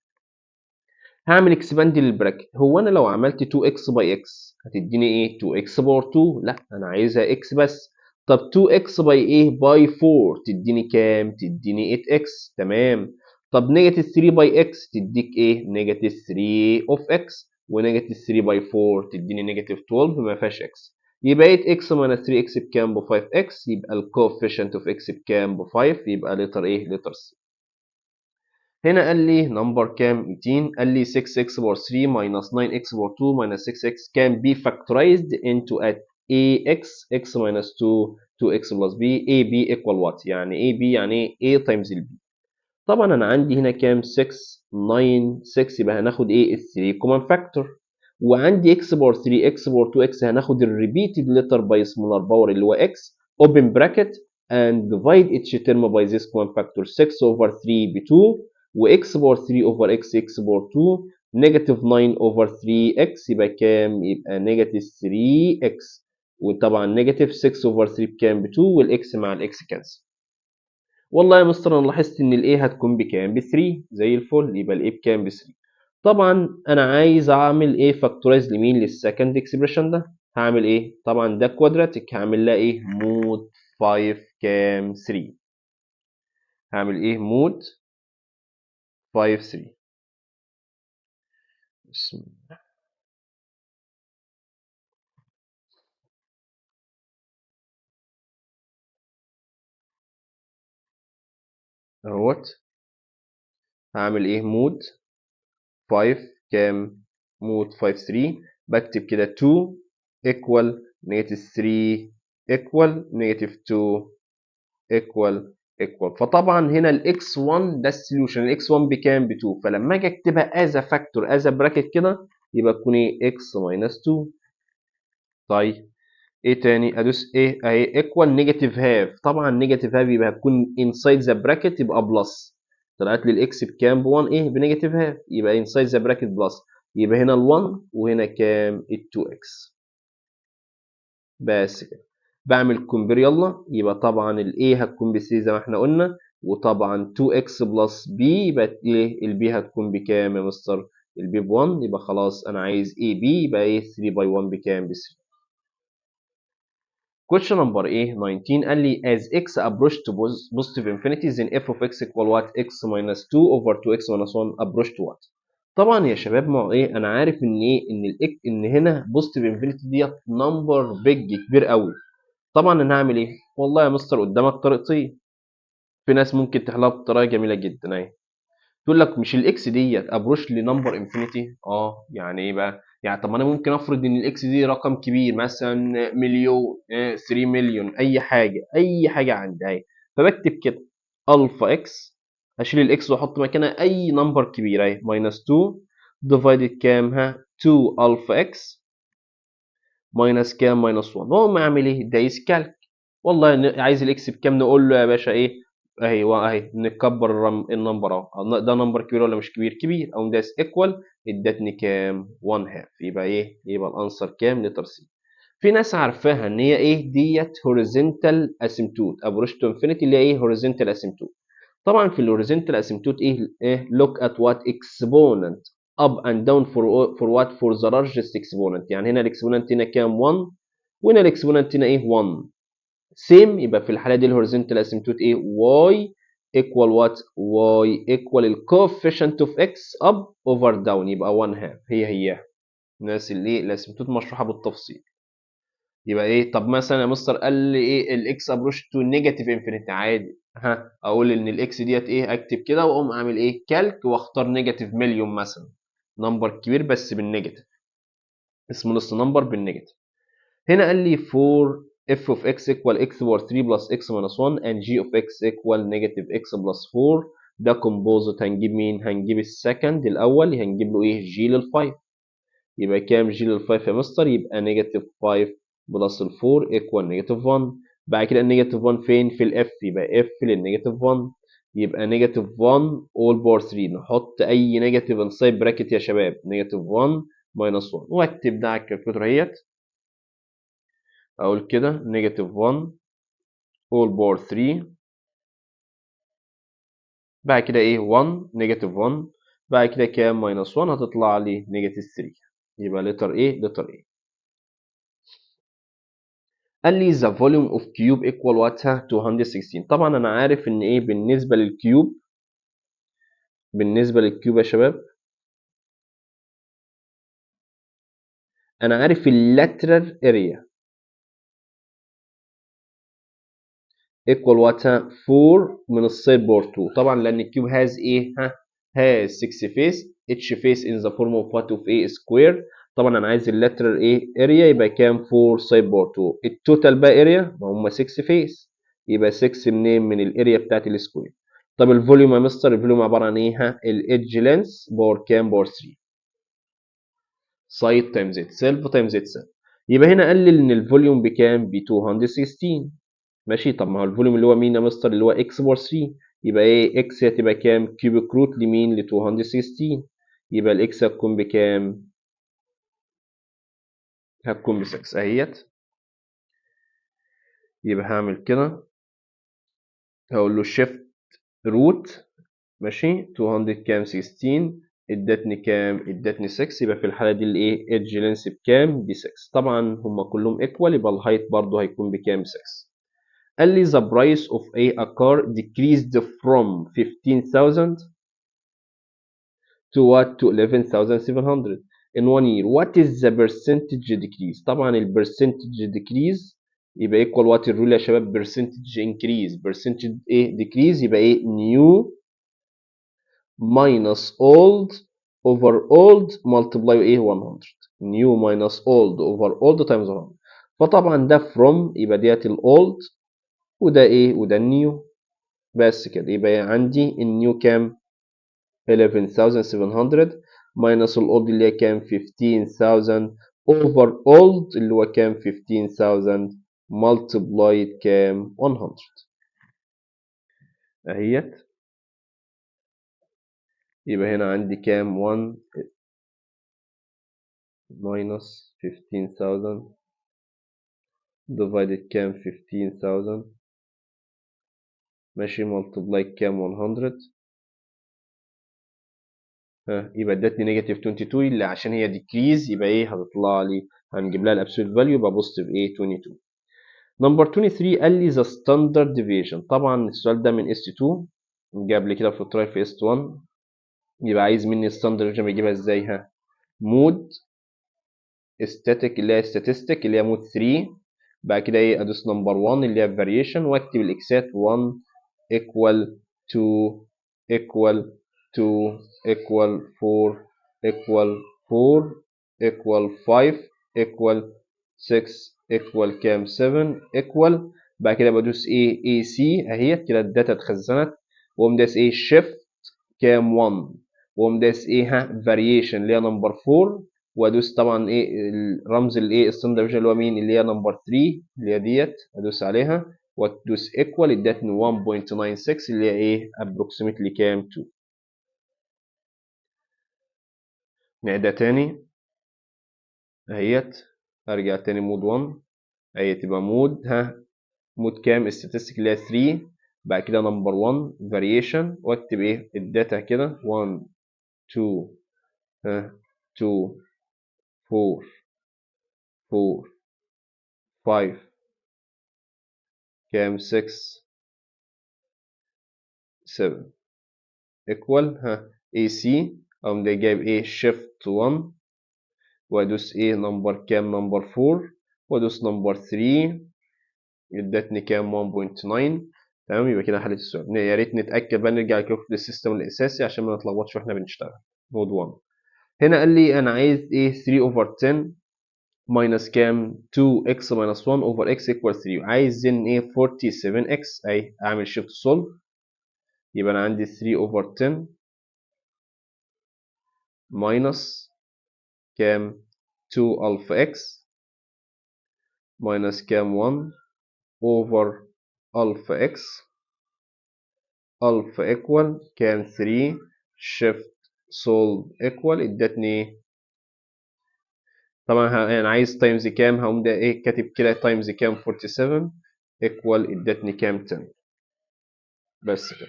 هعمل expand لل bracket. هو انا لو عملت 2x by x هتديني ايه؟ 2x power 2، لا انا عايزها x بس. طب 2x by ايه؟ by 4 تديني كام؟ تديني 8x، تمام. طب negative 3 by x تديك ايه؟ negative 3 of x، و negative 3 by 4 تديني negative 12 ما فيهاش x، يبقى 8x minus 3x بكام؟ ب 5x، يبقى ال coefficient of x بكام؟ ب 5، يبقى letter ايه؟ letter C. هنا قال لي number كام؟ 18. قال لي 6x power 3 minus 9x power 2 minus 6x can be factorized into at ax x minus 2 2x plus b ab equal what؟ يعني ab يعني a times ال b. طبعا انا عندي هنا كام؟ 6 9 6، يبقى هناخد ايه؟ ال 3 common factor، وعندي x power 3 x power 2 x، هناخد ال repeated letter by smaller power اللي هو x open bracket and divide each term by this common factor 6 over 3 ب 2 و x power 3 over x x power 2 negative 9 over 3x يبقى كام؟ يبقى negative 3x، وطبعا negative 6 over 3 بكام؟ ب 2، وال x مع ال x cancel. والله يا مستر انا لاحظت ان ال a هتكون بكام؟ ب 3 زي الفل، يبقى ال a بكام؟ ب 3. طبعا انا عايز اعمل ايه؟ factorize لمين؟ لل second expression ده. هعمل ايه؟ طبعا ده quadratic، هعمل لها ايه؟ mode 5 كام؟ 3. هعمل ايه؟ mode 5 3. بسم الله. اهوت. هعمل ايه؟ mode 5 كام؟ mode 5 3. بكتب كده 2 equal negative 3 equal negative 2 equal equal. فطبعا هنا ال x 1 ده ال solution، ال x 1 بكام؟ ب 2. فلما اجي اكتبها as a factor as a bracket كده يبقى تكون ايه؟ x minus 2. طيب ايه تاني؟ ادوس ايه؟ اهي equal negative half. طبعا negative half يبقى هتكون inside the bracket يبقى plus. طلعت لي ال x بكام؟ ب 1 ايه؟ ب negative half، يبقى inside the bracket plus، يبقى هنا ال 1 وهنا كام؟ ال 2 x بس كده. بعمل compare يلا، يبقى طبعا ال a هتكون ب 3 زي ما احنا قلنا، وطبعا 2x plus b يبقى ايه؟ ال b هتكون بكام يا مستر؟ ال b ب 1، يبقى خلاص انا عايز a b يبقى ايه؟ 3 by 1 بكام؟ ب 3. Question number ايه 19 قال لي as x approach to positive infinity then f of x equal what؟ x minus 2 over 2x minus 1 approach to what؟ طبعا يا شباب ما هو ايه، انا عارف ان ايه، ان ال ان هنا positive infinity ديت number big كبير قوي. طبعا انا هعمل ايه؟ والله يا مستر قدامك طريقتين. في ناس ممكن تحلها بطريقه جميله جدا اهي، تقول لك مش ال x ديت approach ل number infinity؟ يعني ايه بقى؟ يعني طب ما انا ممكن افرض ان ال x دي رقم كبير مثلا مليون، 3 مليون، اي حاجه، اي حاجه عندي اهي. فبكتب كده alpha x، هشيل ال x واحط مكانها اي number كبير اهي، minus 2 divided كام؟ ها 2 alpha x minus كام؟ minus 1. هو ما اعمل ايه؟ دايس calc. والله عايز ال x بكام؟ نقول له يا باشا ايه؟ اهي اهي، نكبر ال number اهو، ده number كبير ولا مش كبير؟ كبير. اقوم دايس equal، ادتني كام؟ 1 half. يبقى ايه؟ يبقى ال answer كام؟ letter C. في ناس عارفاها ان هي ايه ديت؟ horizontal asymptote approach to infinity، اللي هي ايه؟ horizontal asymptote. طبعا في ال horizontal asymptote ايه؟ ايه look at what exponent up and down for what؟ for the largest exponent. يعني هنا ال exponent هنا كام؟ 1، وهنا ال exponent هنا ايه؟ 1 same. يبقى في الحاله دي ال horizontal asymptote ايه؟ y equal what؟ y equal ال coefficient of x up over down، يبقى 1 half. هي هي الناس اللي ايه ال asymptote مشروحه بالتفصيل. يبقى ايه؟ طب مثلا يا مستر قال لي ايه؟ ال x approach to negative infinity، عادي، ها اقول ان ال x ديت ايه؟ اكتب كده واقوم اعمل ايه؟ calc واختار negative مليون مثلا، number كبير بس بال negative، اسمه نص number بال negative. هنا قال لي for f of x equal x power 3 plus x minus 1 and g of x equal negative x plus 4. ده composite. هنجيب مين؟ هنجيب ال second الاول، هنجيب له ايه؟ g لل 5. يبقى كام g لل 5 يا مستر؟ يبقى negative 5 plus ال 4 equal negative 1. بعد كده ال negative 1 فين؟ في ال f، يبقى f لل negative 1، يبقى negative 1 all power 3. نحط اي negative inside bracket يا شباب، negative 1 minus 1، واكتب ده على ال calculator اهيت. اقول كده negative 1 all power 3، بعد كده ايه؟ 1، negative 1، بعد كده كام؟ minus 1، هتطلع لي negative 3. يبقى letter A، letter A. قال لي the volume of cube equal what؟ 216. طبعا انا عارف ان ايه؟ بالنسبه لل cube، بالنسبه لل cube يا شباب، انا عارف ال lateral area equal what؟ 4 من ال side power 2. طبعا لان ال cube has ايه؟ ها، has 6 face، each face in the form of what؟ of a square. طبعا انا عايز ال lateral ايه؟ area، يبقى كام؟ 4 side power 2. ال total بقى area، ما هم 6 face، يبقى 6 منين؟ من ال area بتاعت ال square. طب ال volume يا مستر، ال volume عباره عن ايه؟ ها، ال edge length power كام؟ power 3، side times itself times itself. يبقى هنا قال لي ان ال volume بكام؟ ب 216. ماشي. طب ما هو ال volume اللي هو مين يا مستر؟ اللي هو x power 3، يبقى ايه؟ x هتبقى كام؟ cubic root لمين؟ ل 216. يبقى ال x هتكون بكام؟ هتكون ب 6 اهيت. يبقى هعمل كده، هقول له shift root، ماشي، 200 كام؟ 16، ادتني كام؟ ادتني 6. يبقى في الحاله دي الايه؟ edge length بكام؟ ب 6. طبعا هم كلهم equal، يبقى ال height برضو هيكون بكام؟ 6. قال لي the price of a car decreased from 15,000 to what؟ to 11,700 in one year. What is the percentage decrease؟ طبعا ال percentage decrease يبقى equal what؟ ال rule يا شباب، percentage increase، percentage ايه؟ decrease، يبقى ايه؟ new minus old over old multiply ايه؟ 100. new minus old over old times 100. فطبعا ده from، يبقى ديت ال old وده ايه؟ وده ال new، بس كده. يبقى عندي ال new كام؟ 11700 minus ال old اللي هي كام؟ 15000 over old اللي هو كام؟ 15000 multiplied كام؟ 100 اهيت. يبقى هنا عندي كام؟ 1 minus 15000 divided كام؟ 15000، ماشي، multiply كام؟ 100. ها، يبقى ادتني negative 22، اللي عشان هي decrease يبقى ايه؟ هتطلع لي، هنجيب لها ال absolute value، يبقى positive ايه؟ 22. number 23، قال لي the standard deviation. طبعا السؤال ده من S 2، جاب لي كده في ال try في S 1. يبقى عايز مني standard deviation، بيجيبها ازاي؟ ها، mode static اللي هي statistic اللي هي mode 3، بعد كده ايه؟ ادوس number 1 اللي هي variation، واكتب ال x ات 1 equal 2 equal 2 equal 4 equal 4 equal 5 equal 6 equal كام؟ 7 equal. بعد كده بدوس ايه؟ AC اهي كده ال data اتخزنت، واقوم داس ايه؟ shift كام؟ 1، واقوم داس ايه؟ ها، variation اللي هي number 4، وادوس طبعا ايه؟ الرمز الايه؟ ال standard اللي هو مين؟ اللي هي number 3 اللي هي ديت، ادوس عليها وادوس equal، ادتني 1.96 اللي هي ايه؟ approximately كام؟ 2. نعيدها تاني اهيت، ارجع تاني mode 1 اهي، تبقى mode، ها، mode كام؟ statistic اللي هي 3، بعد كده number 1 variation، واكتب ايه؟ ال data كده 1 2، ها، 2 4 4 5 كام؟ 6 7 equal، ها، AC، اقوم ده جايب ايه؟ shift 1، وادوس ايه؟ number كام؟ number 4، وادوس number 3، ادتني كام؟ 1.9. تمام، يبقى كده حلت السؤال. يا ريت نتاكد بقى، نرجع لل system الاساسي عشان ما نتلخبطش واحنا بنشتغل. mode 1 هنا قال لي انا عايز ايه؟ 3 over 10 minus كام 2x minus 1 over x equal 3. عايز ان ايه 47x اهي، اعمل shift solve، يبقى انا عندي 3 over 10 minus كام 2 alpha x minus كام 1 over alpha x alpha equal كام 3 shift solve equal ادتني. طبعا انا عايز times كام، هقوم ده ايه كاتب كده times كام 47 equal ادتني كام 10 بس كده.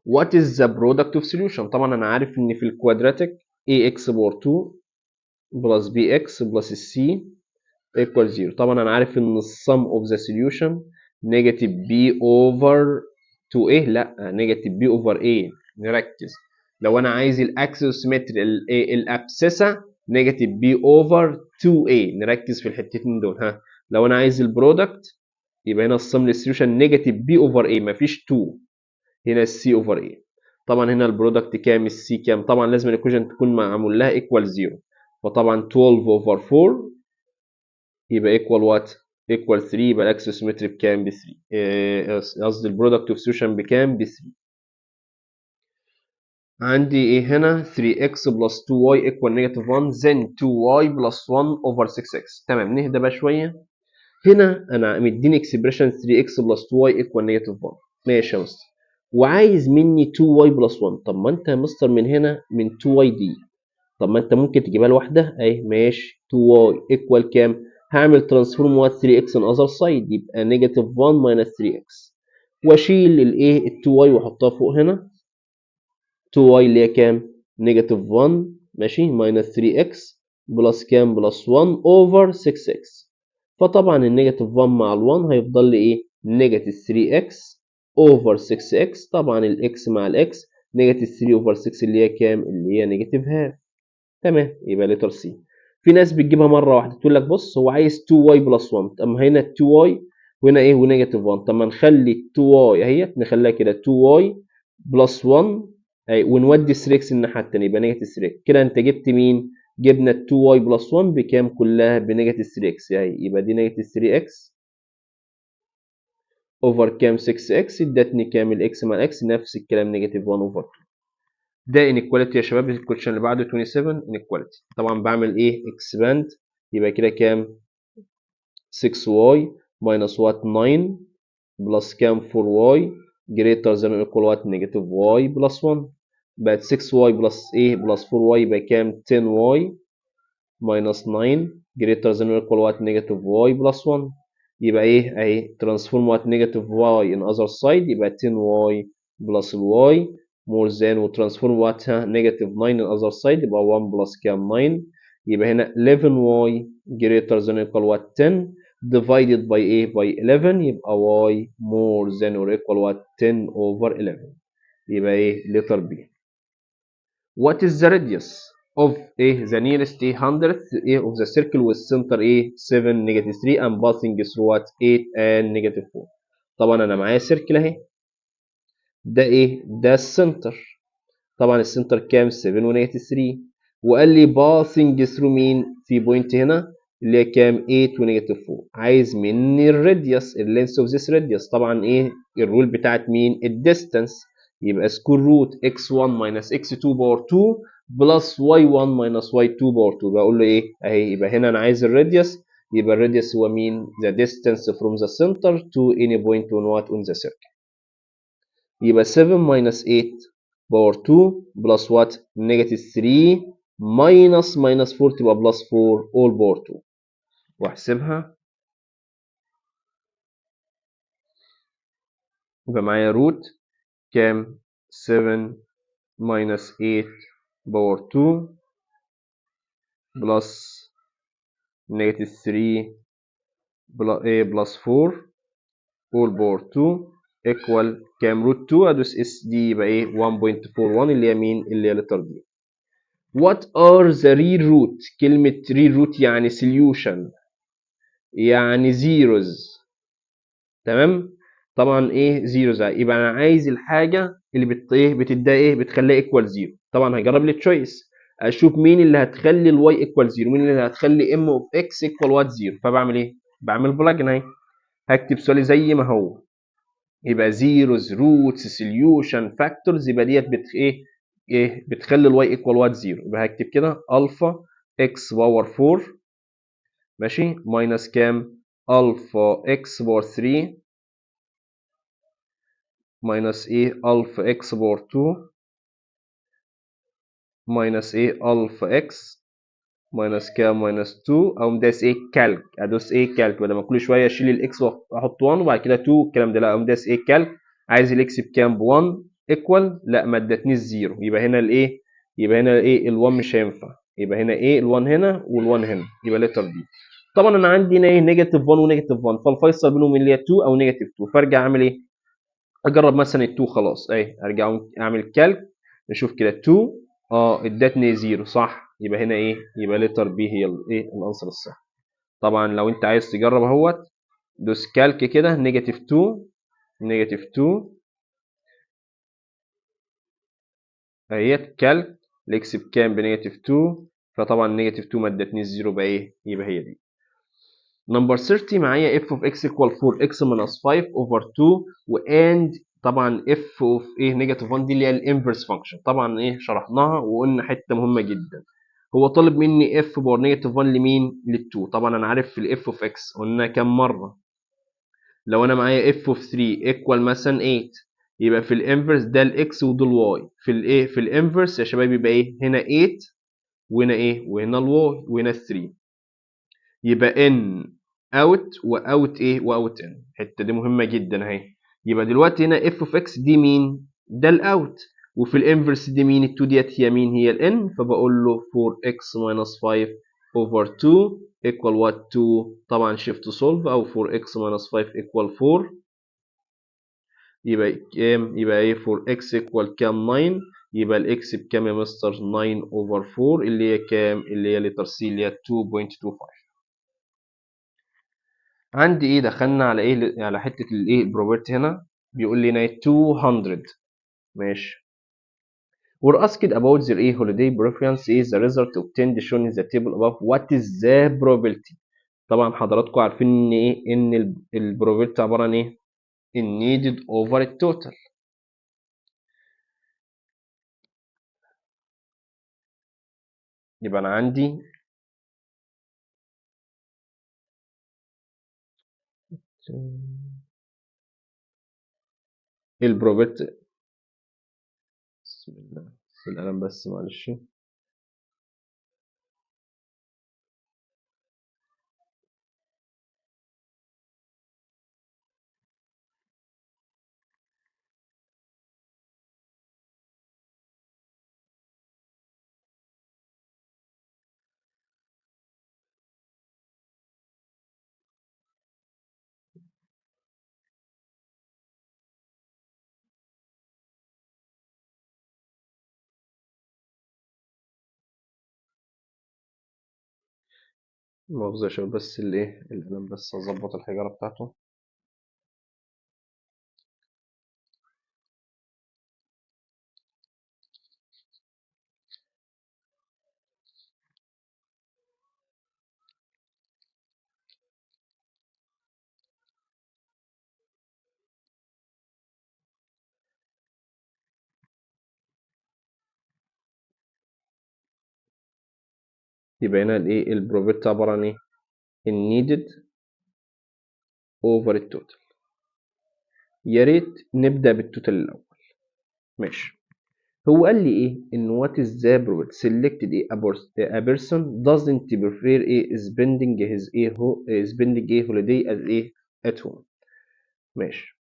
What is the product of solution؟ طبعا انا عارف ان في ال quadratic ax power 2 plus bx plus c equal 0. طبعا انا عارف ان السم of the solution negative b over 2a، لا negative b over a. نركز، لو انا عايز ال axis symmetry ال abscissa negative b over 2a، نركز في الحتتين دول. ها لو انا عايز ال product يبقى هنا ال sum لل solution negative b over a، مفيش 2 هنا c over a. طبعا هنا ال product كام، ال c كام، طبعا لازم ال equation تكون معمول لها equal 0، فطبعا 12 over 4 يبقى equal what؟ equal 3. يبقى ال axis symmetry بكام؟ ب 3. قصدي ال product of solution بكام؟ ب 3. عندي ايه هنا 3x plus 2y equal negative 1 then 2y plus 1 over 6x. تمام، نهدى بقى شويه. هنا انا مديني expression 3x plus 2y equal negative 1، ماشي يا مستر، وعايز مني 2y plus 1. طب ما انت يا مستر من هنا من 2y دي، طب ما انت ممكن تجيبها لوحدها اهي، ماشي 2y equal كام؟ هعمل transform what 3x on other side، يبقى negative 1 minus 3x، واشيل الايه ال 2y واحطها فوق هنا. 2y اللي هي كام؟ negative 1 ماشي minus 3x plus كام؟ plus 1 over 6x. فطبعا ال negative 1 مع ال 1 هيفضل لي ايه؟ negative 3x over 6x. طبعا ال x مع ال x negative 3 over 6 اللي هي كام؟ اللي هي negative half. تمام، يبقى letter C. في ناس بتجيبها مره واحده تقول لك بص هو عايز 2y plus 1، طب ما هنا 2y وهنا ايه و negative 1، طب ما نخلي 2y اهيت نخليها كده 2y plus 1 اهي، ونودي 3x الناحيه الثانيه يبقى negative 3. كده انت جبت مين؟ جبنا 2y plus 1 بكام كلها؟ ب negative 3x اهي، يبقى دي negative 3x over كام؟ 6x. ادتني كام؟ ال x مع x نفس الكلام negative 1 over 2. ده inequality يا شباب. ال question اللي بعده 27 inequality. طبعا بعمل ايه؟ expand، يبقى كده كام؟ 6y minus what 9 plus كام 4y greater than or equal what negative y plus 1. بقت 6y plus ايه plus 4y يبقى كام؟ 10y minus 9 greater than or equal what negative y plus 1. يبقى ايه اهي transform what negative y in other side، يبقى 10y plus y more than، و transform what negative 9 in other side يبقى 1 plus كام 9. يبقى هنا 11y greater than or equal what 10 divided by ايه by 11، يبقى y more than or equal what 10 over 11. يبقى ايه letter B. What is the radius of ايه the nearest ايه hundredth ايه of the circle with center ايه 7 negative 3 and passing through what 8 and negative 4. طبعا انا معايا circle اهي، ده ايه؟ ده ال center. طبعا ال center كام؟ 7 و negative 3، وقال لي passing through مين؟ في point هنا اللي هي كام؟ 8 و negative 4. عايز مني ال radius، ال length of this radius. طبعا ايه ال rule بتاعت مين؟ ال distance، يبقى square root x1 minus x2 power 2 plus y1 minus y2 power 2. بقول له ايه اهي، يبقى هنا انا عايز ال radius، يبقى ال radius هو مين؟ the distance from the center to any point on what on the circle. يبقى 7 minus 8 power 2 plus what negative 3 minus minus 4 تبقى plus 4 all power 2. واحسبها، يبقى معايا root كام؟ 7 minus 8 power 2 plus negative 3 plus 4 all power 2 equal كام؟ root 2. ادوس SD يبقى ايه 1.41 اللي هي مين؟ اللي هي letter D. What are the real root؟ كلمة real root يعني solution، يعني zeros. تمام؟ طبعا ايه zeros؟ يبقى انا عايز الحاجة اللي بت ايه بتديها ايه بتخليها equal zero. طبعا هجرب لي choice، اشوف مين اللي هتخلي ال y equal 0، مين اللي هتخلي M of x equal what 0. فبعمل ايه؟ بعمل plug اهي، هكتب سؤالي زي ما هو، يبقى zeros roots solution factors، يبقى ديت بت ايه ايه بتخلي ال y equal what 0. يبقى هكتب كده alpha x power 4 ماشي minus كام؟ alpha x power 3 minus ايه alpha x power 2 minus ايه alpha x minus كام؟ minus 2. اقوم داس ايه؟ calc، ادوس ايه؟ calc، بدل ما كل شوية اشيل ال x واحط 1 وبعد كده 2 الكلام ده، لا اقوم داس ايه؟ calc. عايز ال x بكام؟ ب 1 equal، لا ما ادتنيش 0، يبقى هنا الايه؟ يبقى هنا الايه؟ ال1 مش هينفع، يبقى هنا ايه؟ ال1 هنا وال1 هنا، يبقى letter D. طبعا انا عندي هنا ايه؟ negative 1 و negative 1، فالفيصل بينهم اللي هي 2 او negative 2. فارجع اعمل ايه؟ اجرب مثلا ال 2 خلاص اهي، ارجع اعمل calc نشوف كده 2، ادتني 0 صح، يبقى هنا ايه؟ يبقى letter B هي الايه؟ ال answer الصح. طبعا لو انت عايز تجرب اهوت دوس calc كده negative 2 negative 2 اهيت calc ال x بكام؟ ب negative 2، فطبعا negative 2 ما ادتنيش 0 يبقى ايه؟ يبقى هي دي. number 30 معايا f of x equal 4x minus 5 over 2 و and طبعا f of ايه negative 1 دي اللي هي ال inverse function. طبعا ايه شرحناها وقلنا حتة مهمة جدا، هو طالب مني f power negative 1 لمين؟ لل2. طبعا انا عارف في ال f of x قلنا كام مرة، لو انا معايا f of 3 equal مثلا 8 يبقى في ال inverse ده ال x وده ال y، في الايه؟ في ال inverse يا شباب يبقى ايه؟ هنا 8 وهنا ايه؟ وهنا ال y وهنا 3، يبقى in out و out ايه؟ و out in. الحتة دي مهمة جدا اهي. يبقى دلوقتي هنا f of x دي مين؟ ده ال out، وفي ال inverse دي مين؟ ال2 ديت هي مين؟ هي ال in، فبقول له 4x minus 5 over 2 equal what 2، طبعا shift solve او 4x minus 5 equal 4، يبقى كام؟ يبقى ايه 4x equal كام؟ 9، يبقى ال x بكام يا مستر؟ 9 over 4 اللي هي كام؟ اللي هي letter C اللي هي 2.25. عندي ايه؟ دخلنا على ايه؟ على حتة الايه؟ ال probability هنا بيقول لي هنا 200 ماشي. We're asked about their ايه holiday preference is the result obtained shown in the table above. What is the probability؟ طبعا حضراتكم عارفين ان ايه؟ ان ال probability عبارة عن ايه؟ ال needed over ال total. يبقى انا عندي ال probability، بسم الله القلم بس معلش، مؤاخذة يا شباب بس الايه القلم بس اظبط الحجارة بتاعته. يبقى هنا الايه ال probability عبارة عن ايه؟ ال needed over ال total. يا ريت نبدأ بال total الأول. ماشي، هو قال لي ايه؟ ان what is the probability selected a person doesn't prefer a spending his a spending a holiday as a at home. ماشي،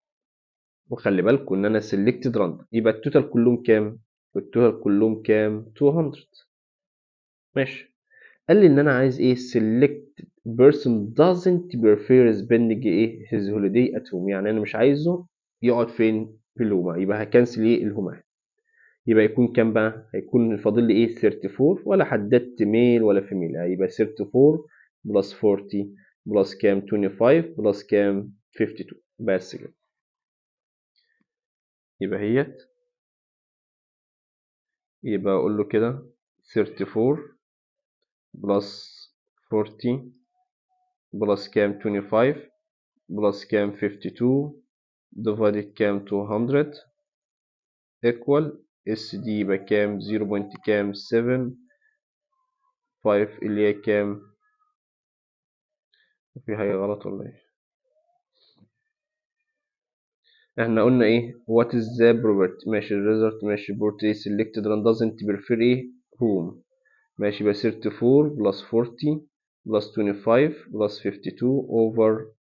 وخلي بالكم ان انا selected random، يبقى ال total كلهم كام؟ ال total كلهم كام؟ 200. ماشي، قال لي ان انا عايز ايه؟ select person doesn't prefer spending ايه his holiday at home، يعني انا مش عايزه يقعد فين؟ في ال home، يبقى ه cancel ايه ال home، يبقى يكون كام بقى؟ هيكون فاضل لي ايه؟ 34، ولا حددت male ولا female، هيبقى 34 plus 40 plus كام؟ 25 plus كام؟ 52 بس كده. يبقى هيت، يبقى اقول له كده 34 plus 40 plus كام 25 plus كام 52 divided كام 200 equal SD يبقى كام 0. كام 7 5 اللي هي كام؟ في حاجة غلط ولا ايه؟ احنا قلنا ايه؟ what is the property؟ ماشي ال result، ماشي property selected run doesn't prefer ايه؟ home. ماشي يبقى 34 plus 40 plus 25 plus 52 over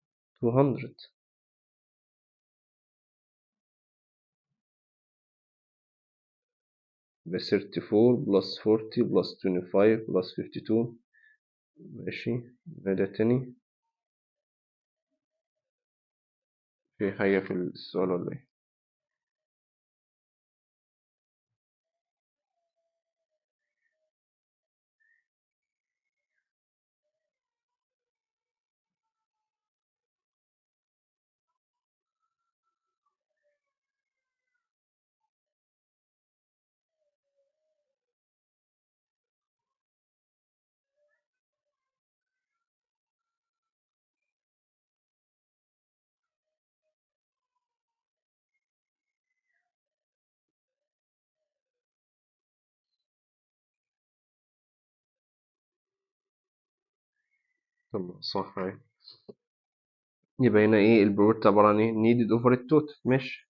200. يبقى 34 plus 40 plus 25 plus 52. ماشي ده تاني، في حاجة في السؤال ولا ايه؟ طب صح اهي. يبقى هنا ايه ال probability عبارة عن ايه؟ needed over ال total. ماشي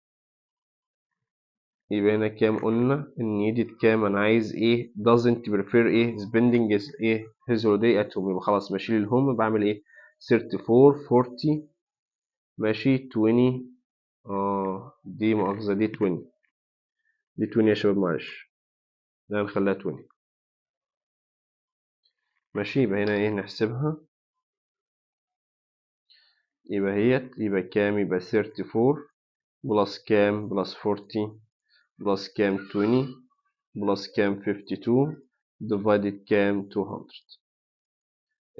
يبقى هنا كام؟ قلنا ال needed كام؟ انا عايز ايه؟ doesn't prefer ايه؟ spending is ايه؟ his holiday at home. يبقى خلاص بشيل ال home، بعمل ايه؟ 34 40 ماشي 20. دي مؤاخذة دي 20، دي 20 يا شباب معلش، لا نخليها 20. ماشي يبقى هنا ايه نحسبها؟ يبقى هي يبقى كام؟ يبقى 34 plus كام؟ plus 40 plus كام 20 plus كام 52 divided كام 200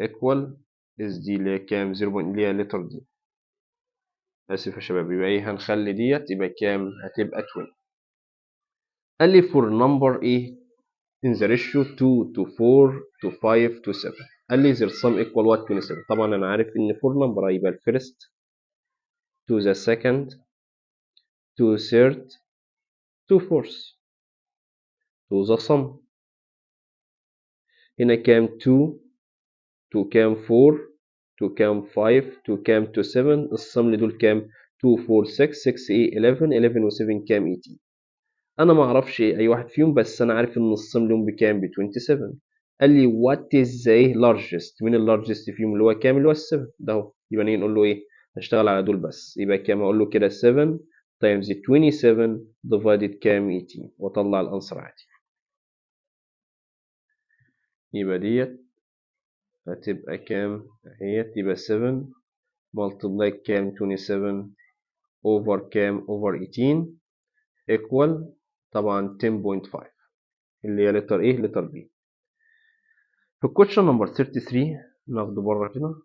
equal SD اللي هي كام؟ 0. اللي هي letter D. آسف يا شباب. يبقى ايه هنخلي ديت يبقى كام؟ هتبقى 20. قال لي for number ايه in the ratio 2 to 4 to 5 to 7. قال لي their sum equal what 27. طبعا انا عارف ان for number هيبقى ال first to the second to third to fourth to the sum. هنا كام؟ 2 to كام 4 to كام 5 to كام to 7. ال sum لدول كام؟ 2 4 6 6 8 11 11 و 7 كام؟ 18. انا ما اعرفش اي واحد فيهم، بس انا عارف ان ال sum لهم بكام؟ ب 27. قال لي what is the largest؟ مين ال largest فيهم اللي هو كام؟ اللي هو ال 7 ده اهو. يبقى نيجي نقول له ايه؟ هشتغل على دول بس. يبقى كام؟ اقول له كده 7 times 27 divided كام؟ 18، واطلع ال answer عادي. يبقى ديت هتبقى كام؟ اهيت. يبقى 7 multiply كام؟ 27 over كام؟ over 18 equal طبعا 10.5 اللي هي letter ايه؟ letter B. في ال question number 33 ناخده بره كده.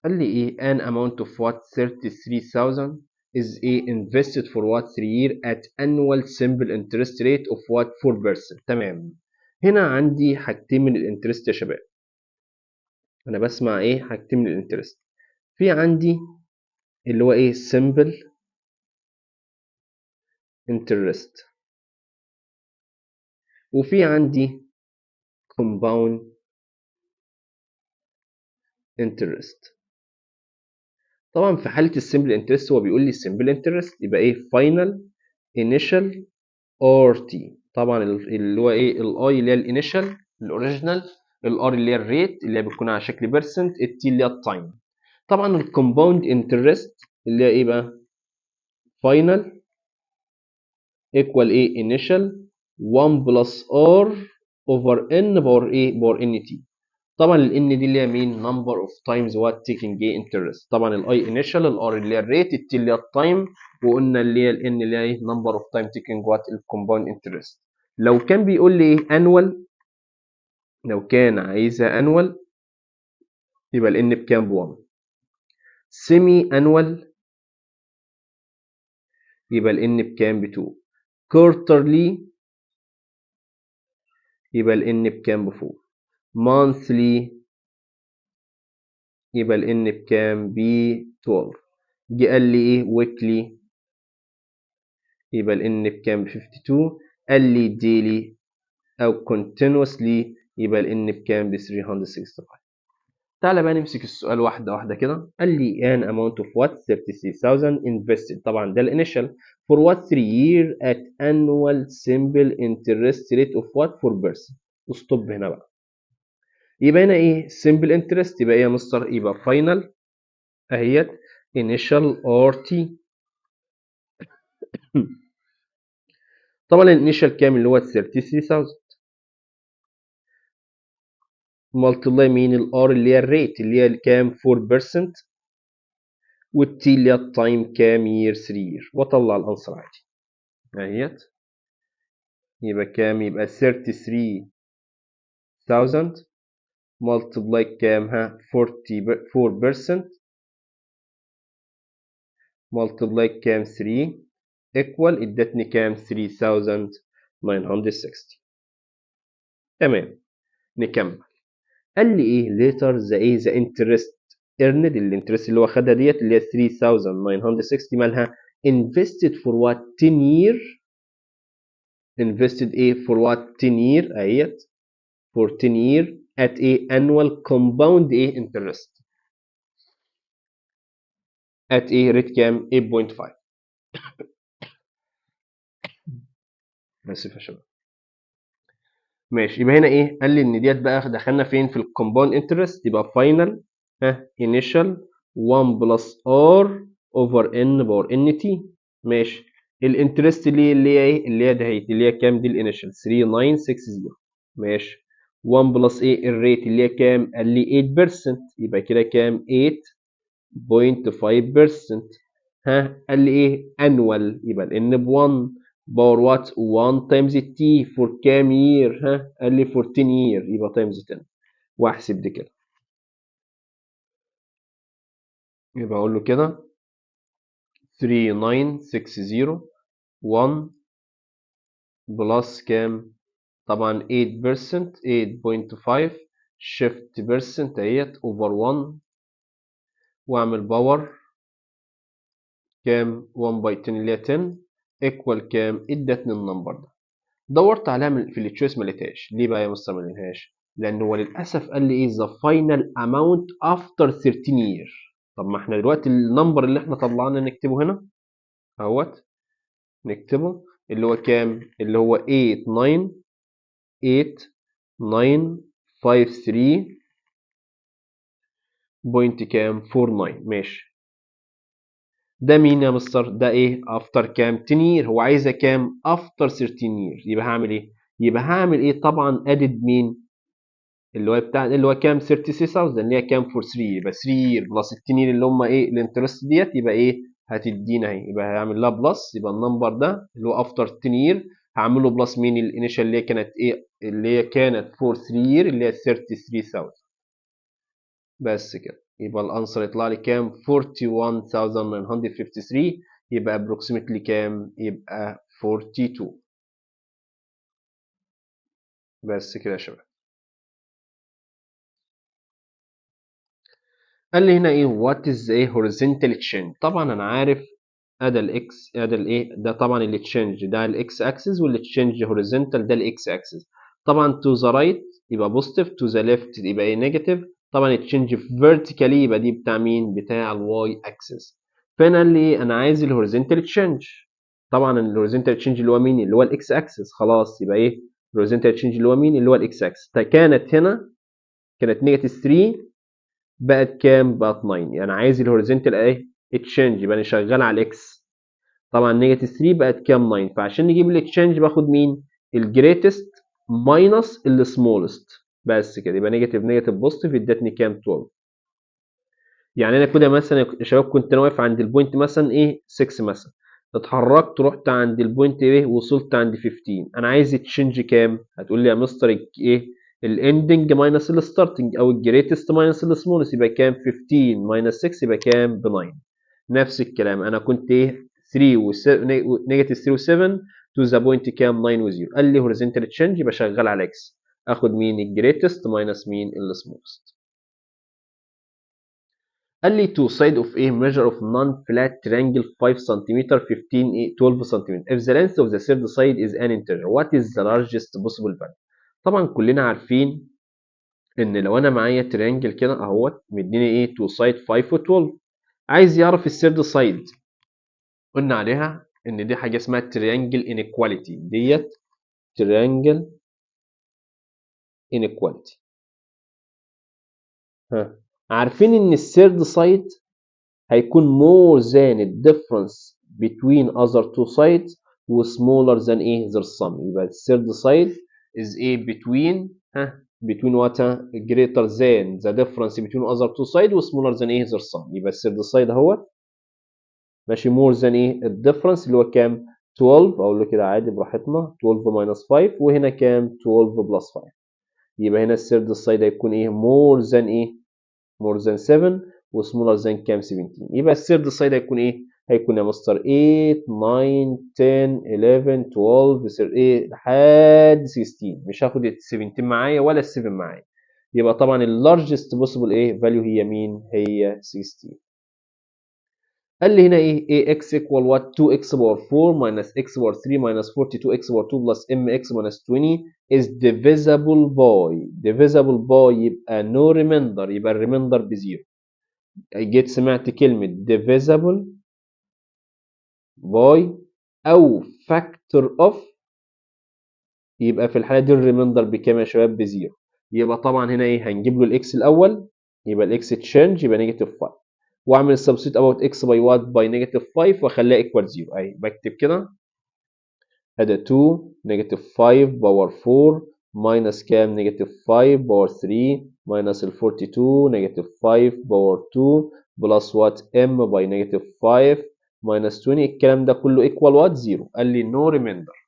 قال لي ايه؟ an amount of what 33,000 is a invested for what 3 year at annual simple interest rate of what 4%. تمام. هنا عندي حاجتين من ال interest يا شباب. انا بسمع ايه؟ حاجتين من ال interest. في عندي اللي هو ايه؟ simple interest، وفي عندي compound interest. طبعا في حالة ال simple interest هو بيقول لي simple interest يبقى ايه؟ final initial RT. طبعا اللي هو ايه؟ ال I اللي هي ال initial ال original، ال R اللي هي ال rate اللي هي بتكون على شكل percent، ال T اللي هي ال time. طبعا ال compound interest اللي هي ايه بقى؟ final equal ايه؟ initial 1 plus R over N power ايه؟ power NT. طبعا ال N دي اللي هي مين؟ number of times what taking ايه interest. طبعا ال I initial، ال R اللي هي ال rate، ال T اللي هي ال time، وقلنا اللي هي ال N اللي هي ايه؟ number of time taking what ال compound interest. لو كان بيقول لي ايه؟ annual، لو كان عايزها annual يبقى ال N بكام؟ ب 1. semi annual يبقى ال n بكام؟ ب 2. quarterly يبقى ال n بكام؟ ب 4. monthly يبقى ال n بكام؟ ب 12. جه قال لي ايه؟ weekly يبقى ال n بكام؟ ب 52. قال لي daily او continuously يبقى ال n بكام؟ ب 365. تعالى بقى نمسك السؤال واحدة واحدة كده. قال لي an amount of what 33,000 invested، طبعا ده ال initial، for what 3 year at annual simple interest rate of what 4%. stop هنا بقى. يبقى هنا ايه؟ simple interest. يبقى ايه يا مستر؟ يبقى final اهيت initial RT. طبعا ال initial كام؟ اللي هو 33,000 multiply مين؟ ال R اللي هي ال rate اللي هي كام؟ 4%، وال T اللي هي ال time كام؟ year 3 year، واطلع ال answer عادي اهيت. يبقى كام؟ يبقى 33,000 multiply كام؟ ها 44% multiply كام؟ 3 equal ادتني كام؟ 3960. تمام، نكمل. قال لي ايه؟ later the ايه؟ the interest earned، ال interest اللي هو خدها ديت اللي هي 3960 مالها؟ invested for what 10 year، invested ايه for what 10 year اهيت، for 10 year at a annual compound ايه interest at a rate كام؟ 8.5. اسف يا شباب. ماشي، يبقى هنا ايه؟ قال لي ان ديت بقى دخلنا فين؟ في ال compound interest. يبقى final ها initial 1 plus r over n power n t. ماشي، ال interest اللي هي ايه؟ اللي هي دهيت اللي هي كام دي؟ ال initial 3960. ماشي، 1 plus ايه؟ ال rate اللي هي كام؟ قال لي 8%، يبقى كده كام؟ 8.5%. ها قال لي ايه؟ annual، يبقى ال n ب 1 power what 1 times t for كام year؟ ها قال لي for 10 year، يبقى times 10. واحسب دي كده، يبقى اقول له كده 3960 1 plus كام؟ طبعا 8%، 8.5 shift percent اهيت over 1، واعمل power كام؟ 1 by 10 اللي هي 10 equal كام؟ ادتني ال number ده. دورت عليها في ال choice ما لقيتهاش. ليه بقى يا مستر ما لقيتهاش؟ لان هو للاسف قال لي ايه؟ the final amount after 13 year. طب ما احنا دلوقتي ال number اللي احنا طلعنا نكتبه هنا اهوت، نكتبه اللي هو كام؟ اللي هو 898953 point كام؟ 49. ماشي، ده مين يا مستر؟ ده ايه؟ after كام؟ 10 year. هو عايزه كام؟ after 13 year. يبقى هعمل ايه؟ يبقى هعمل ايه؟ طبعا added مين؟ اللي هو بتاع اللي هو كام؟ 36000 اللي هي كام؟ for 3، يبقى 3 year plus 10 year اللي هم ايه؟ ال interest ديت، يبقى ايه؟ هتدينا اهي، يبقى هعمل لها plus، يبقى ال number ده اللي هو after 10 year هعمل له plus مين؟ ال initial اللي هي كانت ايه؟ اللي هي كانت for 3 year اللي هي 33000 بس كده. يبقى ال answer يطلع لي كام؟ 41953، يبقى approximately كام؟ يبقى 42. بس كده يا شباب. قال لي هنا ايه؟ what is ايه horizontal change. طبعا انا عارف ادي ال x، ادي الايه ده، طبعا ال change ده ال x axis، وال change horizontal ده ال x axis. طبعا to the right يبقى positive، to the left يبقى ايه؟ negative. طبعا ال change vertically يبقى دي بتاع مين؟ بتاع ال y axis. فانا قال لي ايه؟ انا عايز ال horizontal change. طبعا ال horizontal change اللي هو مين؟ اللي هو ال x axis. خلاص، يبقى ايه ال horizontal change اللي هو مين؟ اللي هو ال x axis. كانت هنا كانت negative 3، بقت كام؟ بقت 9. يعني عايز ال horizontal ايه؟ change، يبقى انا شغال على ال x. طبعا negative 3 بقت كام؟ 9. فعشان نجيب ال change باخد مين؟ ال greatest minus ال smallest بس كده. يبقى negative negative positive ادتني كام؟ 12. يعني انا كده مثلا يا شباب كنت انا واقف عند ال point مثلا ايه؟ 6 مثلا، اتحركت رحت عند ال point ايه؟ وصلت عند 15. انا عايز change كام؟ هتقول لي يا مستر ايه؟ ال ending minus ال starting او ال greatest minus ال smallest، يبقى كام؟ 15 minus 6 يبقى كام؟ ب 9. نفس الكلام انا كنت ايه؟ 3 و negative 3 و 7 to the point كام؟ 9 و 0. قال لي horizontal change، يبقى شغال على x، اخد مين؟ ال greatest minus مين؟ ال smallest. قال لي two side of a measure of non-flat triangle 5 cm 15 12 cm if the length of the third side is an integer what is the largest possible value. طبعا كلنا عارفين ان لو انا معايا triangle كده اهوت مديني ايه؟ two side 5 و 12، عايز يعرف ال third side، قلنا عليها ان دي حاجه اسمها triangle inequality، ديت triangle inequality. ها عارفين ان ال third side هيكون more than the difference between other two sides و smaller than ايه؟ their sum. يبقى ال third side is ايه؟ between ها between what؟ greater than the difference between other two sides و smaller than ايه؟ their sum. يبقى ال third side اهوت ماشي more than ايه؟ ال difference اللي هو كام؟ 12، اقول له كده عادي براحتنا 12 minus 5، وهنا كام؟ 12 plus 5. يبقى هنا ال third side هيكون ايه؟ more than ايه؟ more than 7 و smaller than كام؟ 17. يبقى ال third side هيكون ايه؟ هيكون يا مستر 8 9 10 11 12 ايه لحد 16، مش هاخد ال 17 معايا ولا ال 7 معايا. يبقى طبعا ال largest possible ايه value هي مين؟ هي 16. قال لي هنا ايه؟ ax equal what؟ 2x power 4 minus x power 3 minus 42x power 2 plus mx minus 20 is divisible by، divisible by يبقى no remainder، يبقى ال remainder ب zero. جيت سمعت كلمة divisible by أو factor of، يبقى في الحالة دي ال remainder بكام يا شباب؟ ب zero. يبقى طبعا هنا ايه؟ هنجيب له ال x الأول، يبقى ال x change يبقى negative 5، واعمل substitute about x by what؟ by negative 5 واخليها equal 0. اهي بكتب كده ادي 2 negative 5 power 4 minus كام؟ negative 5 power 3 minus ال 42 negative 5 power 2 plus what؟ m by negative 5 minus 20. الكلام ده كله equal what؟ 0. قال لي no remainder.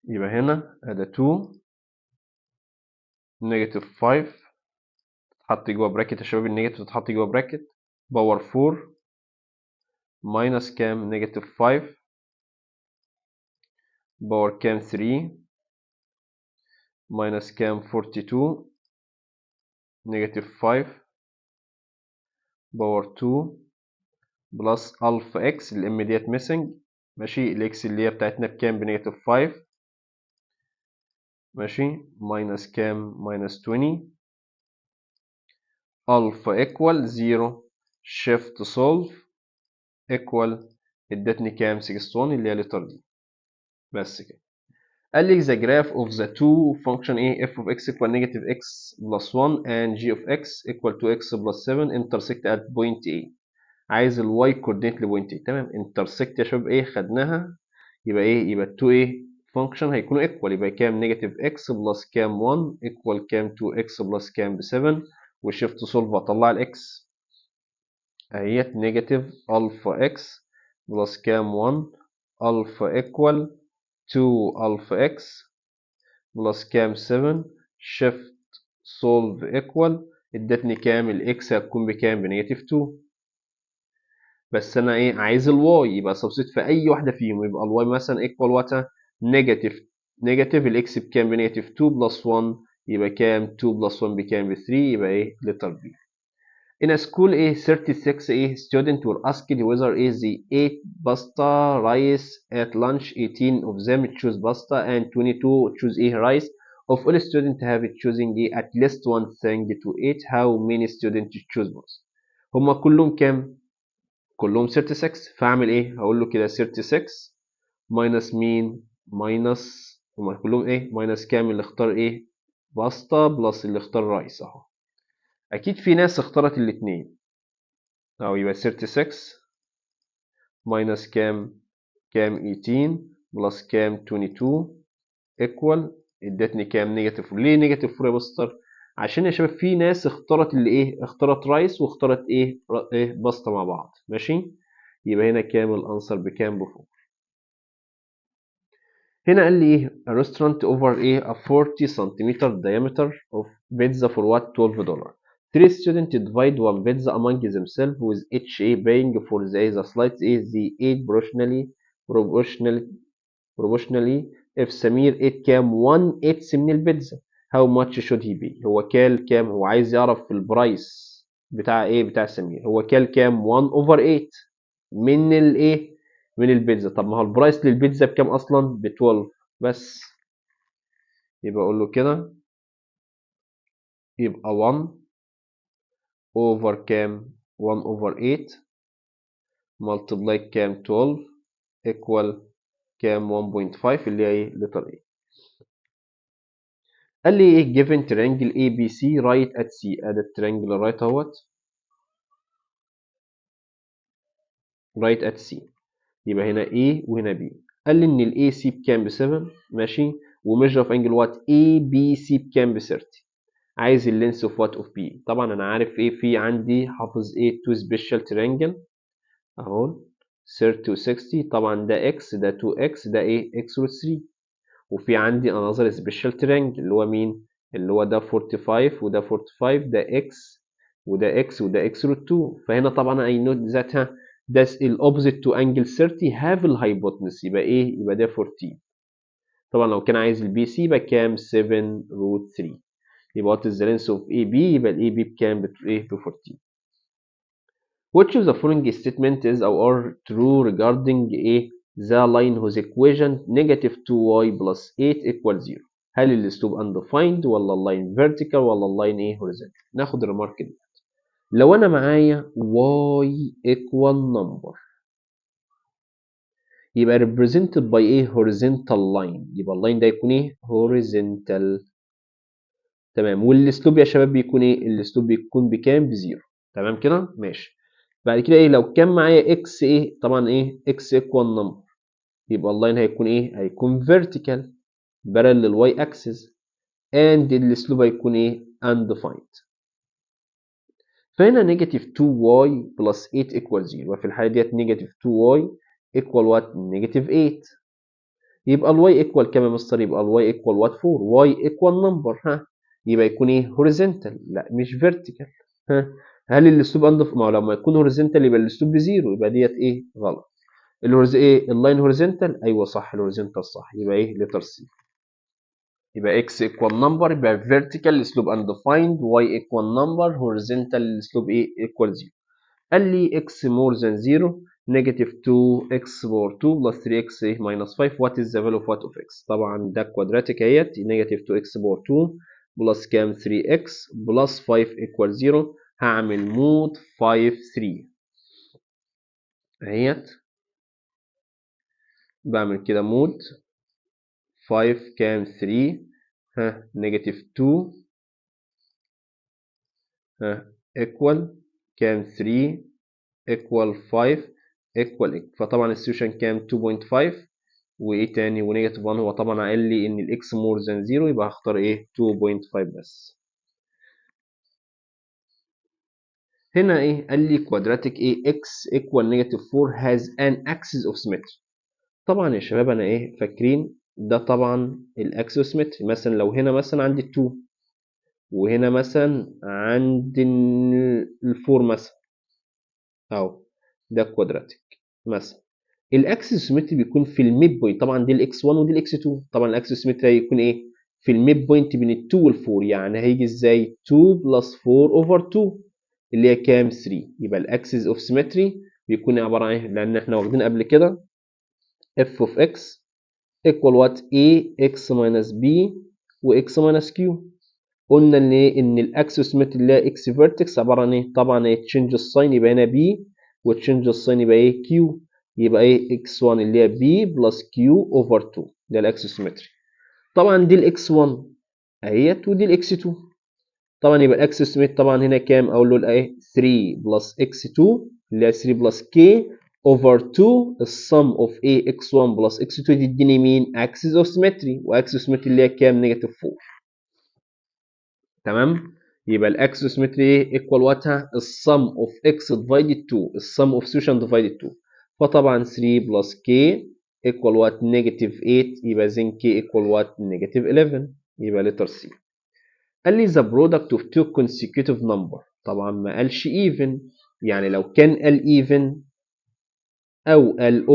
يبقى هنا ادي 2 negative 5 تتحط جوه bracket يا شباب، ال negative تتحط جوه bracket power 4 minus كام؟ negative 5 power كام؟ 3 minus كام؟ 42 negative 5 power 2 plus alpha x، ال m ديت missing ماشي، ال x اللي هي بتاعتنا بكام؟ ب negative 5 ماشي minus كام؟ minus 20 alpha equal 0 shift solve equal ادتني كام؟ 61 اللي هي letter D. بس كده. قال لي the graph of the two function a f of x equal negative x plus 1 and g of x equal to x plus 7 intersect at point A. عايز ال y coordinate ل point A. تمام، intersect يا شباب ايه؟ خدناها، يبقى ايه؟ يبقى 2 ايه function هيكونوا equal، يبقى كام؟ negative x plus كام 1 equal كام 2x plus كام ب 7، و shift solve اطلع ال x اهيت negative alpha x plus كام 1 alpha equal 2 alpha x plus كام 7 shift solve equal ادتني كام؟ ال x هتكون بكام؟ ب negative 2. بس انا ايه؟ عايز ال y، يبقى substitute في اي واحده فيهم، يبقى ال y مثلا equal what؟ negative negative ال x بكام؟ ب negative 2 plus 1، يبقى كام؟ 2 plus 1 بكام؟ ب 3، يبقى ايه؟ letter B. In a school a 36 a student were asked whether a they ate pasta rice at lunch. 18 of them choose pasta and 22 choose a rice. Of all students have choosing a at least one thing to eat, how many students choose both؟ هما كلهم كام؟ كلهم 36. فاعمل ايه؟ هقول له كده 36 minus مين؟ minus هما كلهم ايه؟ minus كام اللي اختار ايه؟ pasta plus اللي اختار rice اهو. اكيد في ناس اختارت الاثنين اهو، يبقى 36 minus كام؟ كام 18 plus كام 22 equal ادتني كام؟ negative 4. ليه negative 4 يا مستر؟ عشان يا شباب في ناس اختارت اللي ايه؟ اختارت rice واختارت ايه؟ ايه باستا مع بعض ماشي. يبقى هنا كام ال answer؟ بكام؟ ب 4. هنا قال لي ايه؟ A restaurant over ايه؟ a 40 centimeter diameter of pizza for what $12. 3 students divide one pizza among themselves with each A paying for the slice A the 8 proportionally proportionally. If سمير ate كام 1 eighth من البيتزا، how much should he pay؟ هو كال كام؟ هو عايز يعرف ال price بتاع ايه؟ بتاع سمير. هو كال كام؟ 1 over 8 من الايه؟ من البيتزا. طب ما هو ال price للبيتزا بكام اصلا؟ ب 12 بس. يبقى اقول له كده يبقى 1 over كام؟ 1 over 8 multiply كام؟ 12 equal كام؟ 1.5 اللي هي ايه؟ letter A. قال لي ايه؟ given triangle ABC right at C. ادي ال triangle right اهوت right at C، يبقى هنا A وهنا B. قال لي ان ال AC بكام؟ ب 7، ماشي، و measure of angle what ABC بكام؟ ب 30. عايز ال length of what of B. طبعا انا عارف ايه في عندي، حافظ ايه two special triangle اهو 30 و 60. طبعا ده x، ده 2x، ده ايه x root 3. وفي عندي another special triangle اللي هو مين؟ اللي هو ده 45 وده 45، ده x وده x وده x root 2. فهنا طبعا I know that ده ال opposite to angle 30 half ال hypotenuse، يبقى ايه؟ يبقى ده 14. طبعا لو كان عايز ال BC يبقى كام؟ 7 root 3. يبقى what is the length of AB؟ يبقى ال AB بكام؟ ايه؟ ب 14. Which of the following statement is or are true regarding a the line whose equation negative 2y plus 8 equals 0؟ هل ال slope undefined ولا ال line vertical ولا ال line ايه horizontal؟ ناخد ال remark دي. لو انا معايا y equal number يبقى represented by ايه horizontal line، يبقى ال line ده يكون ايه horizontal، تمام. وال slope يا شباب بيكون ايه؟ ال slope بيكون بكام؟ ب zero، تمام كده ماشي. بعد كده ايه لو كان معايا x ايه، طبعا ايه x equal number، يبقى ال line هيكون ايه؟ هيكون vertical parallel لل y axis and ال slope هيكون ايه undefined. فهنا negative 2y plus 8 equal 0، يبقى في الحالة ديت negative 2y equal what negative 8. يبقى ال y equal كام يا مستر؟ يبقى ال y equal what 4. y equal number، ها يبقى يكون ايه horizontal، لا مش vertical. ها هل ال slope undefined؟ ما هو لما يكون horizontal يبقى ال slope ب zero، يبقى ديت ايه غلط. ال horiz ايه ال line horizontal؟ ايوه صح، ال horizontal صح، يبقى ايه letter C. يبقى x equal number يبقى vertical slope undefined، y equal number horizontal slope ايه equal 0. قال لي x more than 0 negative 2x power 2 plus 3x ايه minus 5 what is the value of what of x. طبعا ده quadratic اهيت negative 2x power 2 plus كام 3x plus 5 equal 0. هعمل mode 5 3 اهيت، بعمل كده mode 5 كام 3 ها negative 2 ها equal كام 3 equal 5 equal equal. فطبعا ال solution كام 2.5 وايه تاني و negative 1. هو طبعا قال لي ان ال x more than 0 يبقى هختار ايه 2.5 بس. هنا ايه قال لي quadratic ايه x equal negative 4 has an axis of symmetry. طبعا يا شباب انا ايه فاكرين ده طبعا ال axis of symmetry. مثلا لو هنا مثلا عندي 2 وهنا مثلا عندي ال four مثلا اهو، ده quadratic مثلا. ال axis symmetry بيكون في ال midpoint، طبعا دي ال x 1 ودي ال x 2. طبعا ال axis symmetry هيكون ايه في ال midpoint بين ال 2 وال 4، يعني هيجي ازاي 2 plus 4 over 2 اللي هي كام 3. يبقى ال axis of symmetry بيكون عباره عن ايه؟ لان احنا واخدين قبل كده f of x equal what a x minus b و x minus q. قلنا ان ايه ان ال axis symmetry اللي هي x vertex عباره عن ايه؟ طبعا ايه change ال sign يبقى هنا b و change ال sign يبقى ايه q، يبقى ايه x1 اللي هي b plus q over 2، ده ال axis symmetry. طبعا دي ال x 1 اهيت ودي ال x 2. طبعا يبقى ال axis symmetry طبعا هنا كام؟ اقول له ايه 3 plus x 2 اللي هي 3 plus k over 2 ال sum of a x1 plus x2 تديني مين؟ axis of symmetry، و axis of symmetry اللي هي كام؟ negative 4. تمام؟ يبقى ال axis symmetry ايه equal what؟ ال sum of x divided 2، ال sum of solution divided 2. فطبعا 3 plus k equal what negative 8، يبقى then k equal what negative 11، يبقى letter C. قال لي the product of two consecutive number. طبعا ما قالش even، يعني لو كان قال even او قال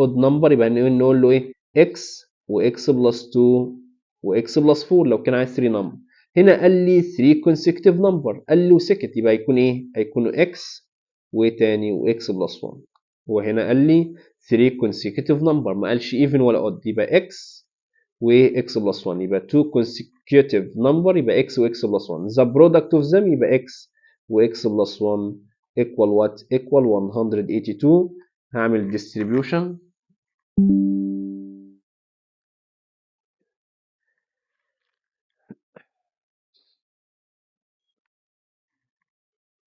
odd number يبقى نقول له ايه؟ x و x plus 2 و x plus 4 لو كان عايز 3 number. هنا قال لي 3 consecutive number، قال له سكت، يبقى هيكون ايه؟ هيكونوا x وتاني و x plus 1. وهنا قال لي 3 consecutive number، ما قالش even ولا odd، يبقى x و x plus 1، يبقى 2 consecutive number يبقى x و x plus 1. The product of them يبقى x و x plus 1 equal what؟ equal 182. هعمل distribution.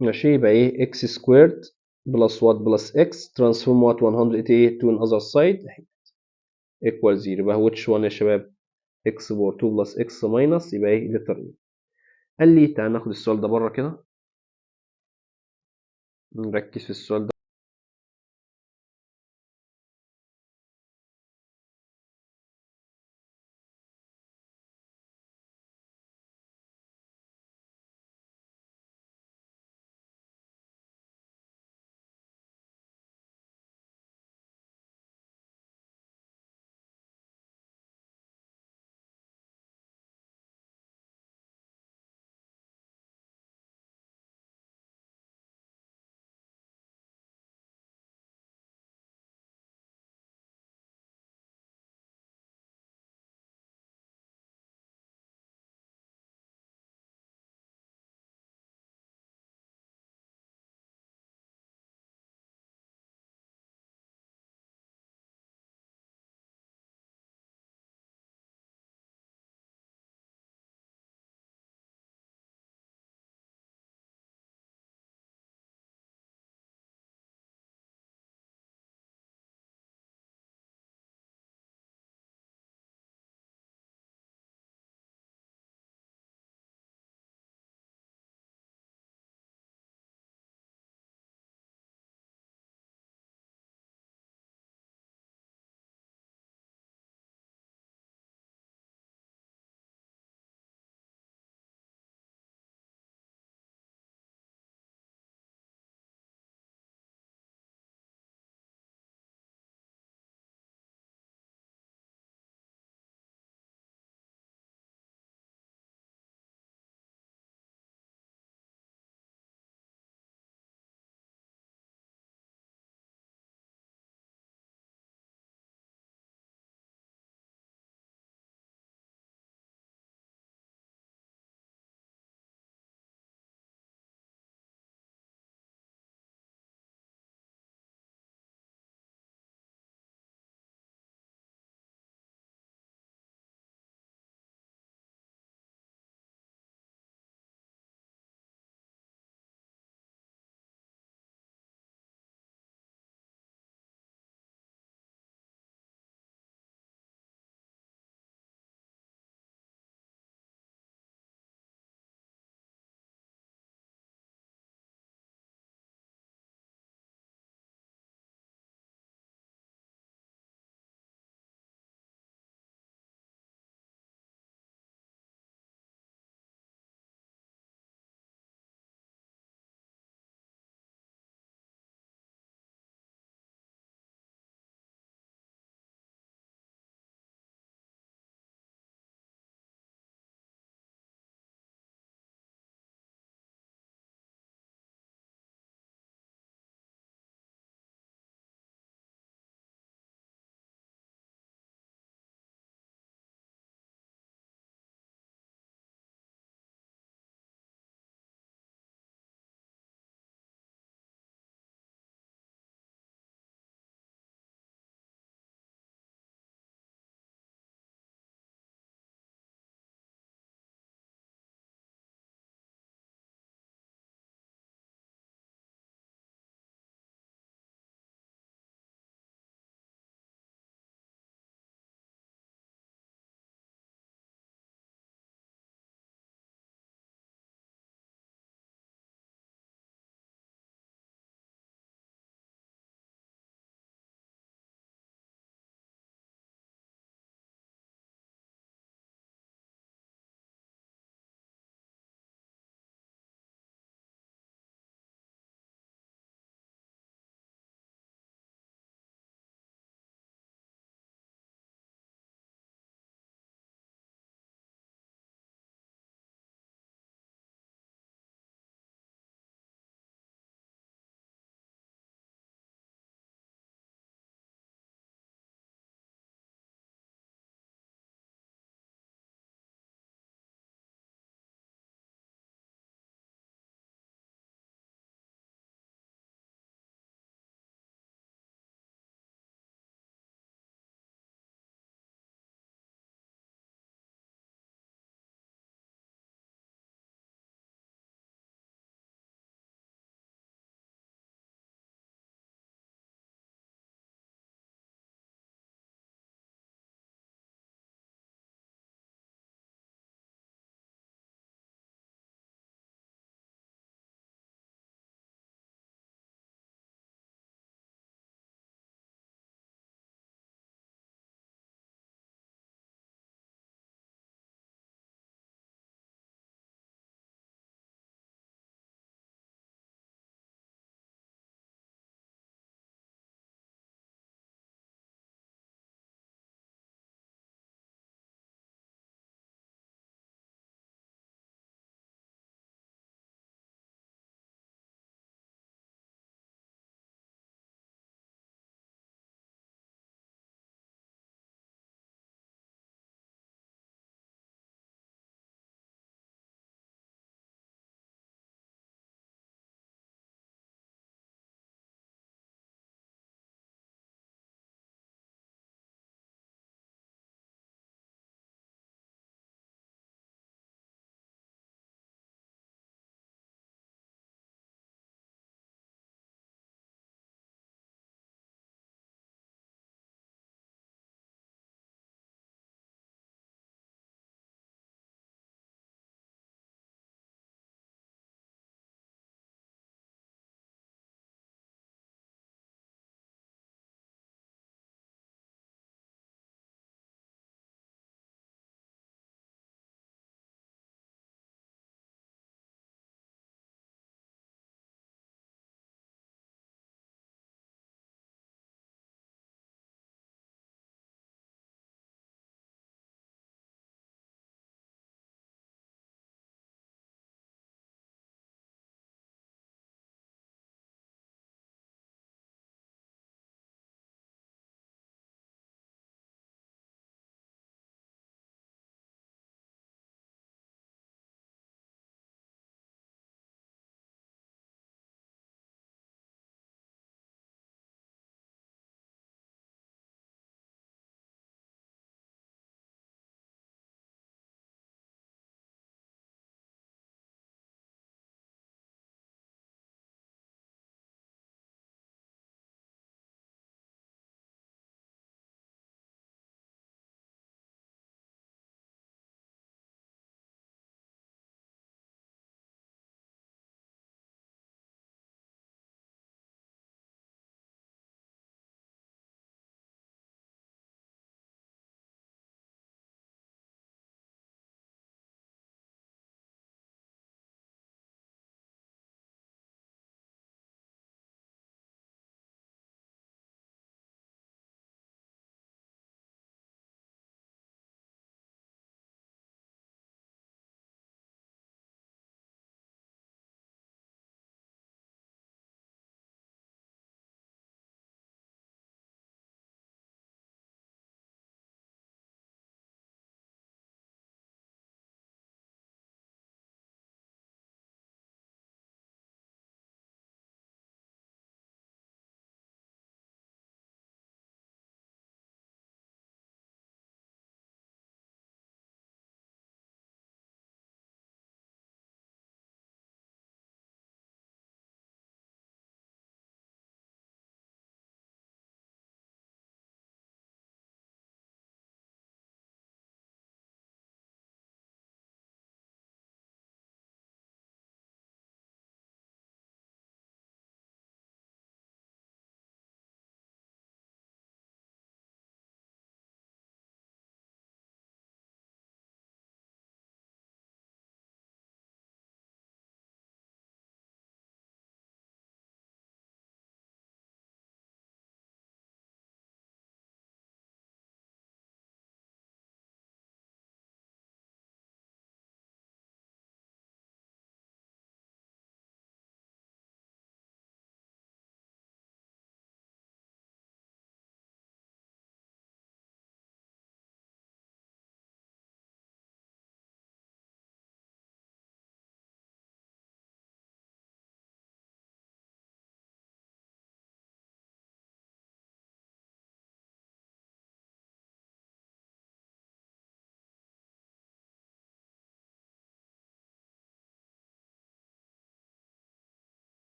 ماشي، يبقى ايه؟ x squared plus what plus x transform what 182 to another side equal 0. يبقى which one يا شباب؟ x power 2 plus x minus يبقى ايه؟ letter A. قال لي تعال ناخد السؤال ده بره كده، نركز في السؤال ده.